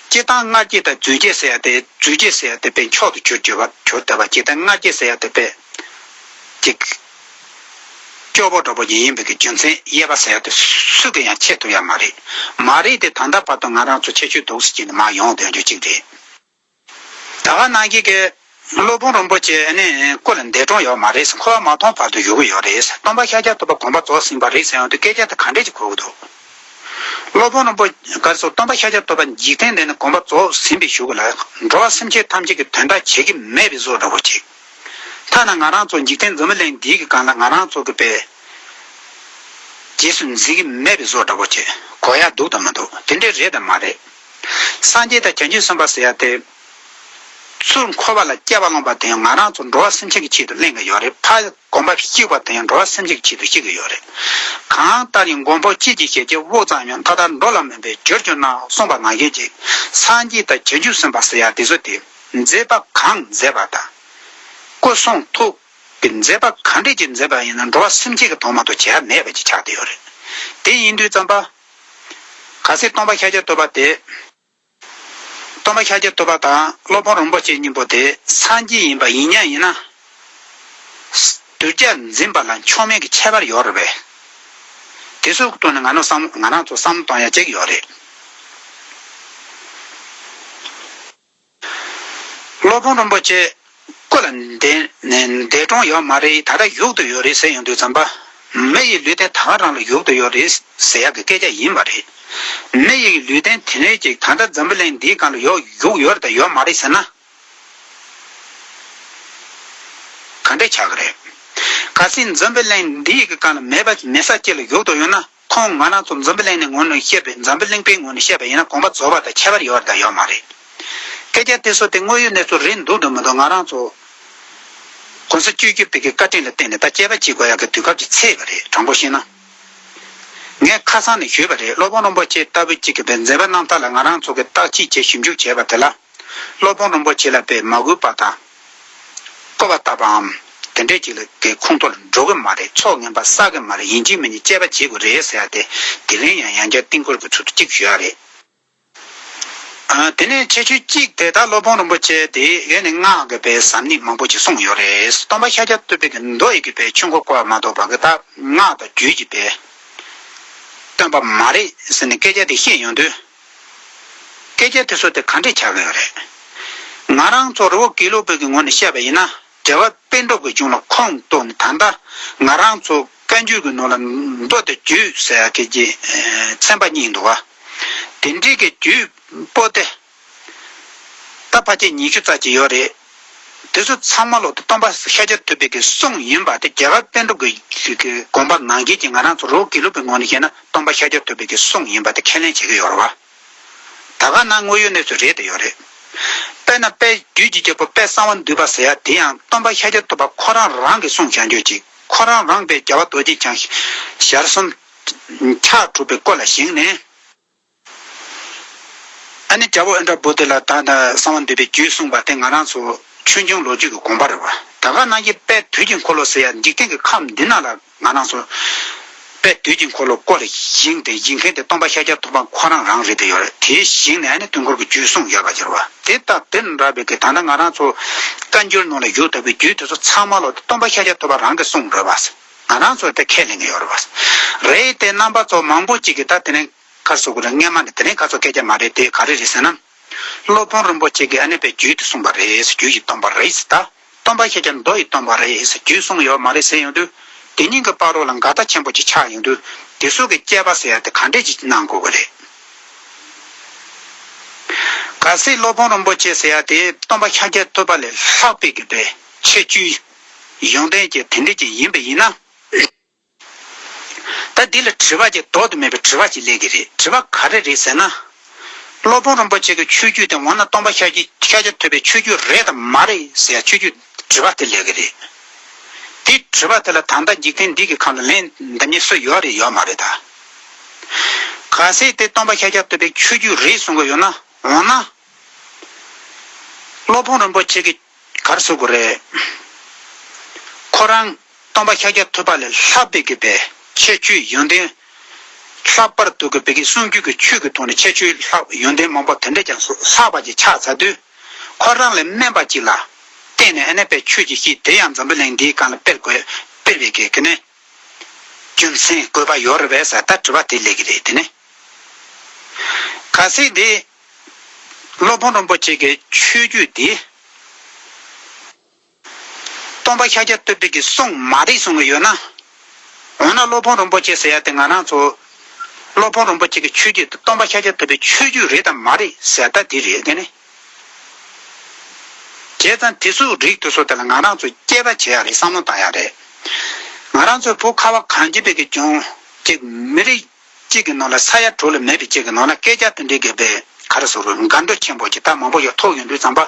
སྤྱིར་བཏང་སྔ་རྗེ་དང་རྫུས་རྗེ་ཟེར་ཡ་དེ་རྫུས་རྗེ་ཟེར་ཡ་དེ་དཔེ་མཆོག་ཏུ་གྱུར་གྱུར་པ་གྱུར་བསྡད་པ་སྤྱིར་བཏང་སྔ་རྗེ་ཟེར་ཡ་དེ་དཔེ། ཅིག་སྐྱོ་པོ་འདྲ་པོ་ཅིག་ཡིན་པའི་གི་རྒྱུ་མཚན་དབྱེ་བ་ཟེར་ཡ་དེ་སུ་གིས་ཡང་ཕྱེ་ཐུབ་ཡ་མ་རེད། མ་རེད་དེ་ད་ལྟ་བར་དུ་ང་རང་ཚོ་ཁྱད་ཆོས་འདུག་ཟེར་གྱི་ནི་མ་ཡོང་དོན་རྒྱུ་གཅིག་རེད། ད་ག་ནང་བཞིན་གི་སློབ་དཔོན་རིན་པོ་ཆེ་ནི་སྐུ་ལ་འདས་གྲོངས་ཡོད་མ་རེད། འཁོར་བ་མ་སྟོངས་བར་དུ་བཞུགས་ཀྱི་ཡོད་རེད། སྟོན་པ་ཤཱཀྱ་ཐུབ་པ་དགོངས་པ་རྫོགས་ཟིན་པ་རེད་ཟེར་ཡོང་དུས་སྐད་ཆ་དེ་ག་འདྲས་ཅིག་གོ་གི་འདུག་སློབ་དཔོན་རིན་པོ་ཆེ་ག་རེ་ཟེར་སྟོན་པ་ཤཱཀྱ་ཐུབ་པ་འཇིག་རྟེན་འདི་ནི་དགོངས་པ་རྫོགས་ཟིན་པའི་གཞུག་ལ་འགྲོ་བ་སེམས་ཅན་ཐམས་ཅད་ཀྱི་དོན་དག་བྱེད་ཀྱི་མེད་པའི་བཟོ་འདྲ་པོ་ཅིག་ཐ་ན་ང་རང་ཚོ་འཇིག་རྟེན་འཛམ་བུ་གླིང་འདིའི་གི་སྒང་ལ་ང་རང་ཚོ་གི་པའི་རྗེས་སུ་འཛིན་གྱི་མེད་པའི་བཟོ་འདྲ་པོ་བྱེད་གོ་ཡ་འདུག་དང་མི་འདུག་དེ་འདྲས་རེད་དང་མ་རེད། སངས་རྒྱས་དང་བྱང་ཆུབ་སེམས་དཔའ་ཟེར་ཡ་དེ། ཚུར་འཁོར་བ་ལ་སྐྱེ་བ་བླངས་པ་དེ་ཡང་ང་རང་ཚོ་འགྲོ་བ་སེམས་ཅན་གྱི་ཆེད་དུ་ལེན་གྱི་ཡོད་རེད། ཕར་གོམ་པ་གཤིགས་པ་དེ་ཡང་འགྲོ་བ་སེམས་ཅན་གྱི་ཆེད་དུ་གཤིག་གི་ཡོད་རེད། གང་ལྟར་ཡང་མགོན་པོ་ཁྱེད་ཀྱི་ཞལ་གྱི་དབུགས་ཙམ་ཡང་མཐའ་དག་འགྲོ་ལ་མིན་པའི་རྒྱུར་གྱུར་ནའོ་གསུངས་པ་ནང་བཞིན་གྱི་སངས་རྒྱས་དང་བྱང་ཆུབ་སེམས་དཔའ་ཟེར་ཡ་དེ་ཚོ་དེ་མཛད་པ་གང་མཛད་པ་དང་། སྐུ་གསུང་ཐུགས། དེ་མཛད་པ་ག་འདྲས་ཀྱི་མཛད་པ་ཡིན་ན་འགྲོ་བ་སེམས་ཅན་གྱི་དོན་མ་གཏོགས་བྱེད་ཡ་མེད་པ་ཅིག་ཆགས་བསྡད་ཡོད་རེད། དེ་ཡིན་དུས་ཙམ་པ། གལ་སྲིད་སྟོན་པ་ཤཱཀྱ་ཐུབ་པ་དེ། སྟོན་པ་ཤཱཀྱ་ཐུབ་པ་དང་སློབ་དཔོན་རིན་པོ་ཆེ་གཉིས་པོ་དེ་སངས་རྒྱས་ཡིན་པ་ཡིན་མཉམ་ཡིན་ན། གདུལ་བྱ་འཛིན་པ་ལ་མཆོག་དམན་གྱི་ཁྱད་པར་ཡོད་རེད་པས། དེ་ཚོའི་ཐོག་ནས་ང་རང་བསམ་ང་རང་ཚོ་བསམ་བློ་གཏོང་ཡ་ཅིག་ཡོད་རེད། སློབ་དཔོན་རིན་པོ་ཆེ་སྐུ་ལ་འདས་ནས་འདས་གྲོངས་ཡོད་མ་རེད། ད་ལྟ་བཞུགས་ཏུ་ཡོད་རེད་ཟེར་ཡོང་དུས་ཙམ་པ། མི་ཡི་ལུས་རྟེན་ད་ག་རང་ལ་བཞུགས་ཏུ་ཡོད་རེད་ཟེར་ཡག་གི་སྐད་ཆ་ཡིན་པ་རེད། མི་ཡི་ལུས་རྟེན་དེ་འདྲའི་ཅིག་ད་ལྟ་འཛམ་བུ་གླིང་འདིའི་སྒང་ལ་ཡོད་བཞུགས་ཡོད་རེད་དང་ཡོད་མ་རེད་ཟེར་ན། ག་འདྲས་ཆགས་ཀྱི་རེད། གལ་སྲིད་འཛམ་བུ་གླིང་འདིའི་གི་སྒང་ལ་མེད་པ་མེད་ས་ཅིག་ལ་བཞུགས་ཏུ་ཡོད་ན། ཁོང་ང་རང་ཚོ་འཛམ་བུ་གླིང་ནས་ངོས་ནས་བཤད་པའི་འཛམ་བུ་གླིང་པའི་ངོས་ནས་བཤད་པ་ཡིན་ན་དགོངས་པ་རྫོགས་པ་དང་ཁྱད་པར་ཡོད་རེད་དང་ཡོད་མ་རེད། སྐད་ཆ་དེ་ཚོ་དེ་དངོས་ཡོད་གནས་ཚུལ་རེད་འདུག་དང་མི་འདུག་ང་རང་ཚོ་གོང་ས་བཅུ་བཞི་པའི་གི་བཀའ་དྲིན་ལ་བརྟེན་ནས་ད་དཔྱད་པ་བྱེད་དགོས་ཡག་གི་དུས་སྐབས་ཅིག་ཚེས་པ་རེད། དྲང་པོ་བཤད་ན། ངས་ཁ་སང་ནས་ཞུས་པ་རེད། སློབ་དཔོན་རིན་པོ་ཆེ་ལྟ་བུ་གཅིག་གི་པའི་མཛད་པ་རྣམ་ཐར་ལ་ང་རང་ཚོ་གི་བརྟག་དཔྱད་བྱས་ཞིབ་འཇུག་བྱས་པ་དེ་ལ། སློབ་དཔོན་རིན་པོ་ཆེ་ལ་དཔེ་མ་གུས་པ་དང་། བཀུར་བ་ལྟ་བུའམ། དེ་འདྲས་ཅིག་ལ་གི་ཁོངས་གཏོགས་ལ་འགྲོ་གི་མ་རེད། ཚོགས་ངན་པ་བསགས་གི་མ་རེད། ཡིན་གཅིག་མིན་གཅིག་དཔྱད་པ་བྱེད་དགོས་རེད་ཟེར་ཡ་དེ། དེ་རིང་ཡང་ཡང་བསྐྱར་བསྟན་འཁོར་གྱི་ཚུལ་དུ་གཅིག་ཞུ་ཡ་རེད། ཨ། དེ་ནས་ཁྱད་ཆོས་གཅིག་དེ་ད་སློབ་དཔོན་རིན་པོ་ཆེ་དེ་ཡས་ནས་སྔགས་ཀྱི་པའི་ཟབ་གནད་མང་པོ་ཅིག་གསུངས་ཡོད་རེད། སྟོན་པ་ཤཱཀྱ་ཐུབ་པའི་གི་མདོ་ཡི་གི་པའི་ཆོས་འཁོར་བསྐོར་བ་མ་གཏོགས་པ་གི་ད་སྔགས་དང་རྒྱུད་ཀྱི་པའི་སྟོན་པ་མ་རེད་ཟེར་ནས་སྐད་ཆ་དེ་བཤད་ཡོང་དུས། སྐད་ཆ་དེ་ཚོ་དེ་ག་འདྲས་ཆགས་ཀྱི་ཡོད་རེད། ང་རང་ཚོ་རི་བོ་དགེ་ལུགས་པའི་གི་ངོས་ནས་བཤད་པ་ཡིན་ན། རྒྱལ་བ་དཔལ་འབྲུག་གི་གཞུང་ལ་ཁོངས་གཏོགས་ནས་ད་ལྟ་ང་རང་ཚོ་བཀའ་འགྱུར་གྱི་ནང་ལ་མདོ་དང་རྒྱུད་ཟེར་ཡ་གི་ཀྱི་ཚན་པ་གཉིས་འདུག་བ། དེ་འདྲའི་གི་རྒྱུད་པོ་དེ་ད་ཕལ་ཆེར་ཉི་ཤུ་རྩ་གཅིག་ཡོད་རེད། དེ་ཚོ་ཚང་མ་ལོ་དེ་སྟོན་པ་ཤཱཀྱ་ཐུབ་པའི་གི་གསུང་ཡིན་པ་དེ་རྒྱལ་བ་དཔལ་འབྲུག་གི་གི་དགོངས་པ་ནང་བཞིན་གྱི་ང་རང་ཚོ་རི་བོ་དགེ་ལུགས་པའི་ངོས་ནས་བཤད་ན་སྟོན་པ་ཤཱཀྱ་ཐུབ་པའི་གི་གསུང་ཡིན་པ་དེ་ཁས་ལེན་བྱེད་ཀྱི་ཡོད་རེད་བ། ད་ག་ན་དངོས་ཡོད་གནས་ཚུལ་རེད་དེ་ཡོད་རེད། དཔེར་ན་དཔལ་བརྒྱུད་ཀྱི་རྒྱལ་པོ་དཔལ་གསང་བ་འདུས་པ་ཟེར་ཡ་དེ་ཡང་སྟོན་པ་ཤཱཀྱ་ཐུབ་པ་ཁོ་རང་རང་གིས་གསུངས་བཞག་རྒྱུ་ཅིག་ཁོ་རང་རང་དཔལ་རྒྱལ་བ་རྡོ་རྗེ་འཆང་ཞལ་གསུམ་ཕྱག་དྲུག་པའི་སྐོར་ལ་བཞེངས་ནས། ཨ་ནི་རྒྱལ་པོ་ཨིནྡྲ་བྷུ་ཏི་ལ་ད་ལྟ་གསང་བ་འདུས་པའི་རྒྱུད་གསུངས་པ་དེ་ང་རང་ཚོ་ཆོས་འབྱུང་ལོ་རྒྱུས་ཀྱི་དགོངས་པ་རེད་བ། ད་ག་ནང་བཞིན་དཔལ་དུས་ཀྱི་འཁོར་ལོ་ཟེར་ཡ་འཇིག་རྟེན་གྱི་ཁམས་འདི་ནང་ལ་ང་རང་ཚོ་དཔལ་དུས་ཀྱི་འཁོར་ལོ་སྐོར་ལ་བཞེངས་ཏེ་བཞེངས་མཁན་དེ་སྟོན་པ་ཤཱཀྱ་ཐུབ་པ་ཁོ་རང་རང་རེད་དེ་ཡོད་རེད། དེ་བཞེངས་ནས་ཨ་ནི་དུས་འཁོར་གྱི་རྒྱུད་གསུངས་ཡོད་པ་ཅིག་རེད་བ། དེ་ལྟ་དེ་འདྲ་བའི་གི་ད་ལྟ་ང་རང་ཚོ་བཀའ་འགྱུར་ནང་ལ་བཞུགས་ཐུབ་པའི་རྒྱུད་དེ་ཚོ་ཚང་མ་ལོ་དེ་སྟོན་པ་ཤཱཀྱ་ཐུབ་པ་རང་གིས་གསུངས་རེད་བ། ང་རང་ཚོ་དེ་ཁས་ལེན་གྱི་ཡོད་རེད་བ། རེད་དེ་རྣམ་པ་ཚོ་མང་པོ་ཅིག་གིས་ད་དེ་ནས། ག་རེ་ཟེར་དགོས་རེད། སྔས་མ་ནས་དེ་རིང་ཁ་སོ་སྐད་ཆ་མ་རེད་དེ་ག་རེ་རེད་ཟེར་ན། སློབ་དཔོན་རིན་པོ་ཆེ་གིས་ཨ་ནི་དཔེ་རྒྱུད་དེ་གསུངས་པ་རེད། རྒྱུད་ཀྱི་སྟོན་པ་རེད་ཟེར། ད་སྟོན་པ་ཤཱཀྱ་མདོ་ཡི་སྟོན་པ་རེད་ཟེར་རྒྱུད་གསུངས་ཡོད་མ་རེད་ཟེར་ཡོང་དུས། དེ་གཉིས་ཀྱི་བར་རོ་ལ་འགལ་ཟླ་ཆེན་པོ་ཅིག་ཆགས་ཡོང་དུས། དེ་ཚོ་གི་དཔྱད་པ་ཟེར་ཡ་དེ་ག་འདྲས་ཅིག་གནང་དགོས་ཀྱི་རེད། གལ་སྲིད་སློབ་དཔོན་རིན་པོ་ཆེ་ཟེར་ཡ་དེ་སྟོན་པ་ཤཱཀྱ་ཐུབ་པ་ལས་ལྷག་པའི་གི་དཔེ་ཁྱད་ཆོས་ཡོན་ཏན་ཅན་དེ་འདྲས་ཅིག་ཡིན་པ་ཡིན་ན། ད་འདི་ལ་དྲི་བ་ཅིག་ལྡོག་ཏུ་མེད་པའི་དྲི་བ་ཅིག་སླེབས་ཀྱི་རེད། དྲི་བ་ག་རེ་རེད་ཟེར་ན། སློབ་དཔོན་རིན་པོ་ཆེ་གི་ཆོས་བརྒྱུད་དེ་འོ་ན་སྟོན་པ་ཤཱཀྱ་ཤཱཀྱ་ཐུབ་པའི་ཆོས་བརྒྱུད་རེད་དམ་མ་རེད་ཟེར་ཆོས་བརྒྱུད་དྲི་བ་དེ་སླེབས་ཀྱི་རེད། དེ་དྲི་བ་དེ་ལ་ད་ལྟ་འཇིག་རྟེན་འདི་གི་ཁམས་ལ་ལན་འདེབས་མཁན་སུ་ཡོད་རེད་ཡོད་མ་རེད་ད། གལ་སྲིད་དེ་སྟོན་པ་ཤཱཀྱ་ཐུབ་པའི་ཆོས་བརྒྱུད་རེད་གསུང་གི་ཡོད་ན་འོ་ན། སློབ་དཔོན་རིན་པོ་ཆེ་གི་ག་རེ་ཟེར་དགོས་རེད། ཁོ་རང་སྟོན་པ་ཤཱཀྱ་ཐུབ་པ་ལས་ལྷག་པའི་གི་པའི་ཁྱད་ཆོས་ཡོན་ཏན་ལྷག་པར་དུ་གི་པའི་གི་གསུང་རྒྱུད་ཀྱི་ཆོས་ཀྱི་ཐོག་ནས་ཁྱད་ཆོས་ལྷག་ཡོན་ཏན་མང་པོ་དེ་འདྲ་ཀྱང་ལྷག་པ་ཅིག་ཆགས་ཚར་དུས། ཁོ་རང་ལས་དམན་པ་ཅིག་ལ་བརྟེན་ནས་ཨ་ནེ་པའི་ཆོས་ཀྱི་གཤིས་དེ་ཡང་འཛམ་བུ་གླིང་འདིའི་སྒང་ལ་སྤེལ་དགོས་སྤེལ་བའི་གི་གི་ནས་རྒྱུ་མཚན་དགོས་པ་ཡོད་རེད་པས་ཟེར་ད་དྲི་བ་དེ་སླེབས་ཀྱི་རེད་དེ་ནས། གལ་སྲིད་དེ། སློབ་དཔོན་རིན་པོ་ཆེ་གི་ཆོས་བརྒྱུད་དེ། སྟོན་པ་ཤཱཀྱ་ཐུབ་པའི་གི་གསུང་མ་རེད་གསུང་གི་ཡོད་ན། འོ་ན་སློབ་དཔོན་རིན་པོ་ཆེ་ཟེར་ཡ་དེ་ང་རང་ཚོ། སློབ་དཔོན་རིན་པོ་ཆེ་གི་ཆོས་བརྒྱུད་དེ་སྟོན་པ་ཤཱཀྱ་ཐུབ་པའི་ཆོས་བརྒྱུད་རེད་དམ་མ་རེད་ཟེར་ད་དེ་རེད་དེ་ནི། བྱས་ཙང་དེ་ཚོའི་རིགས་དེ་ཚོ་དེ་ལ་ང་རང་ཚོ་དཔྱད་པ་བྱེད་ཡ་རེད། བསམ་བློ་བཏང་ཡ་རེད། ང་རང་ཚོའི་བོད་ཁ་བ་གངས་ཅན་པའི་གི་ལྗོངས་ཀྱི་མི་རིགས། གཅིག་གི་ནང་ལ་ས་ཡ་དྲུག་ལས་མེད་པའི་གཅིག་གི་ནང་ལ་སྐད་ཆ་དེ་འདྲའི་གི་པའི་ག་རེ་ཟེར་དགོས་འགལ་འདུ་ཆེན་པོ་ཅིག་ད་མང་པོ་ཡོད་ཐུག་ཡོང་དུས་ཙམ་པ།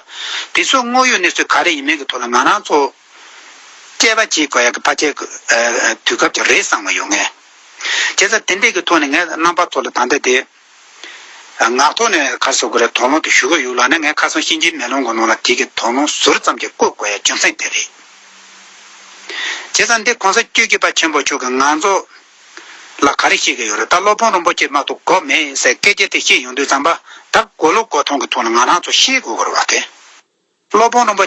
དེ་ཚོ་དངོས་ཡོད་གནས་ཚུལ་ག་རེ་ཡིན་མིན་གྱི་ཐོག་ལ་ང་རང་ཚོ་དཔྱད་པ་བྱེད་དགོས་ཡ་གི་ཕལ་ཆེར་གི་ཨ་དུས་སྐབས་ཅིག་རེད་བསམ་གི་ཡོད་ངས། བྱས་ཙང་དེ་འདྲའི་གི་ཐོག་ནས་ངས་རྣམ་པ་ཚོ་ལ་ད་ལྟ་དེ་ངག་ཐོག་ནས་ག་རེ་ཟེར་དགོས་རེད། དོགས་སློང་དེ་ཞུ་གི་ཡོད་ལ་ནས། ངས་ཁ་སང་གཤིན་རྗེའི་མེ་ལོང་གི་ནང་ལ་དེ་གི་དོགས་སློང་ཟུར་ཙམ་ཅིག་བཀོད་དགོས་ཡ་རྒྱུ་མཚན་དེ་རེད། བྱས་ཙང་འདི་གོང་ས་བཅུ་བཞི་པ་ཆེན་པོ་མཆོག་གིས་ང་ཚོ་ལ་ག་རེ་བཤད་ཀྱི་ཡོད་རེད། ད་སློབ་དཔོན་རིན་པོ་ཆེ་མ་གཏོགས་དགོས་མེད་ཟེར་སྐད་ཆ་དེ་བཤད་ཡོང་དུས་ཙམ་པ། ད་གོ་ལུགས་གོ་མཐོང་གི་ཐོག་ནས་ང་རང་ཚོ་ཤེས་དགོས་ཀྱི་རེད་བ་དེ། སློབ་དཔོན་རིན་པོ་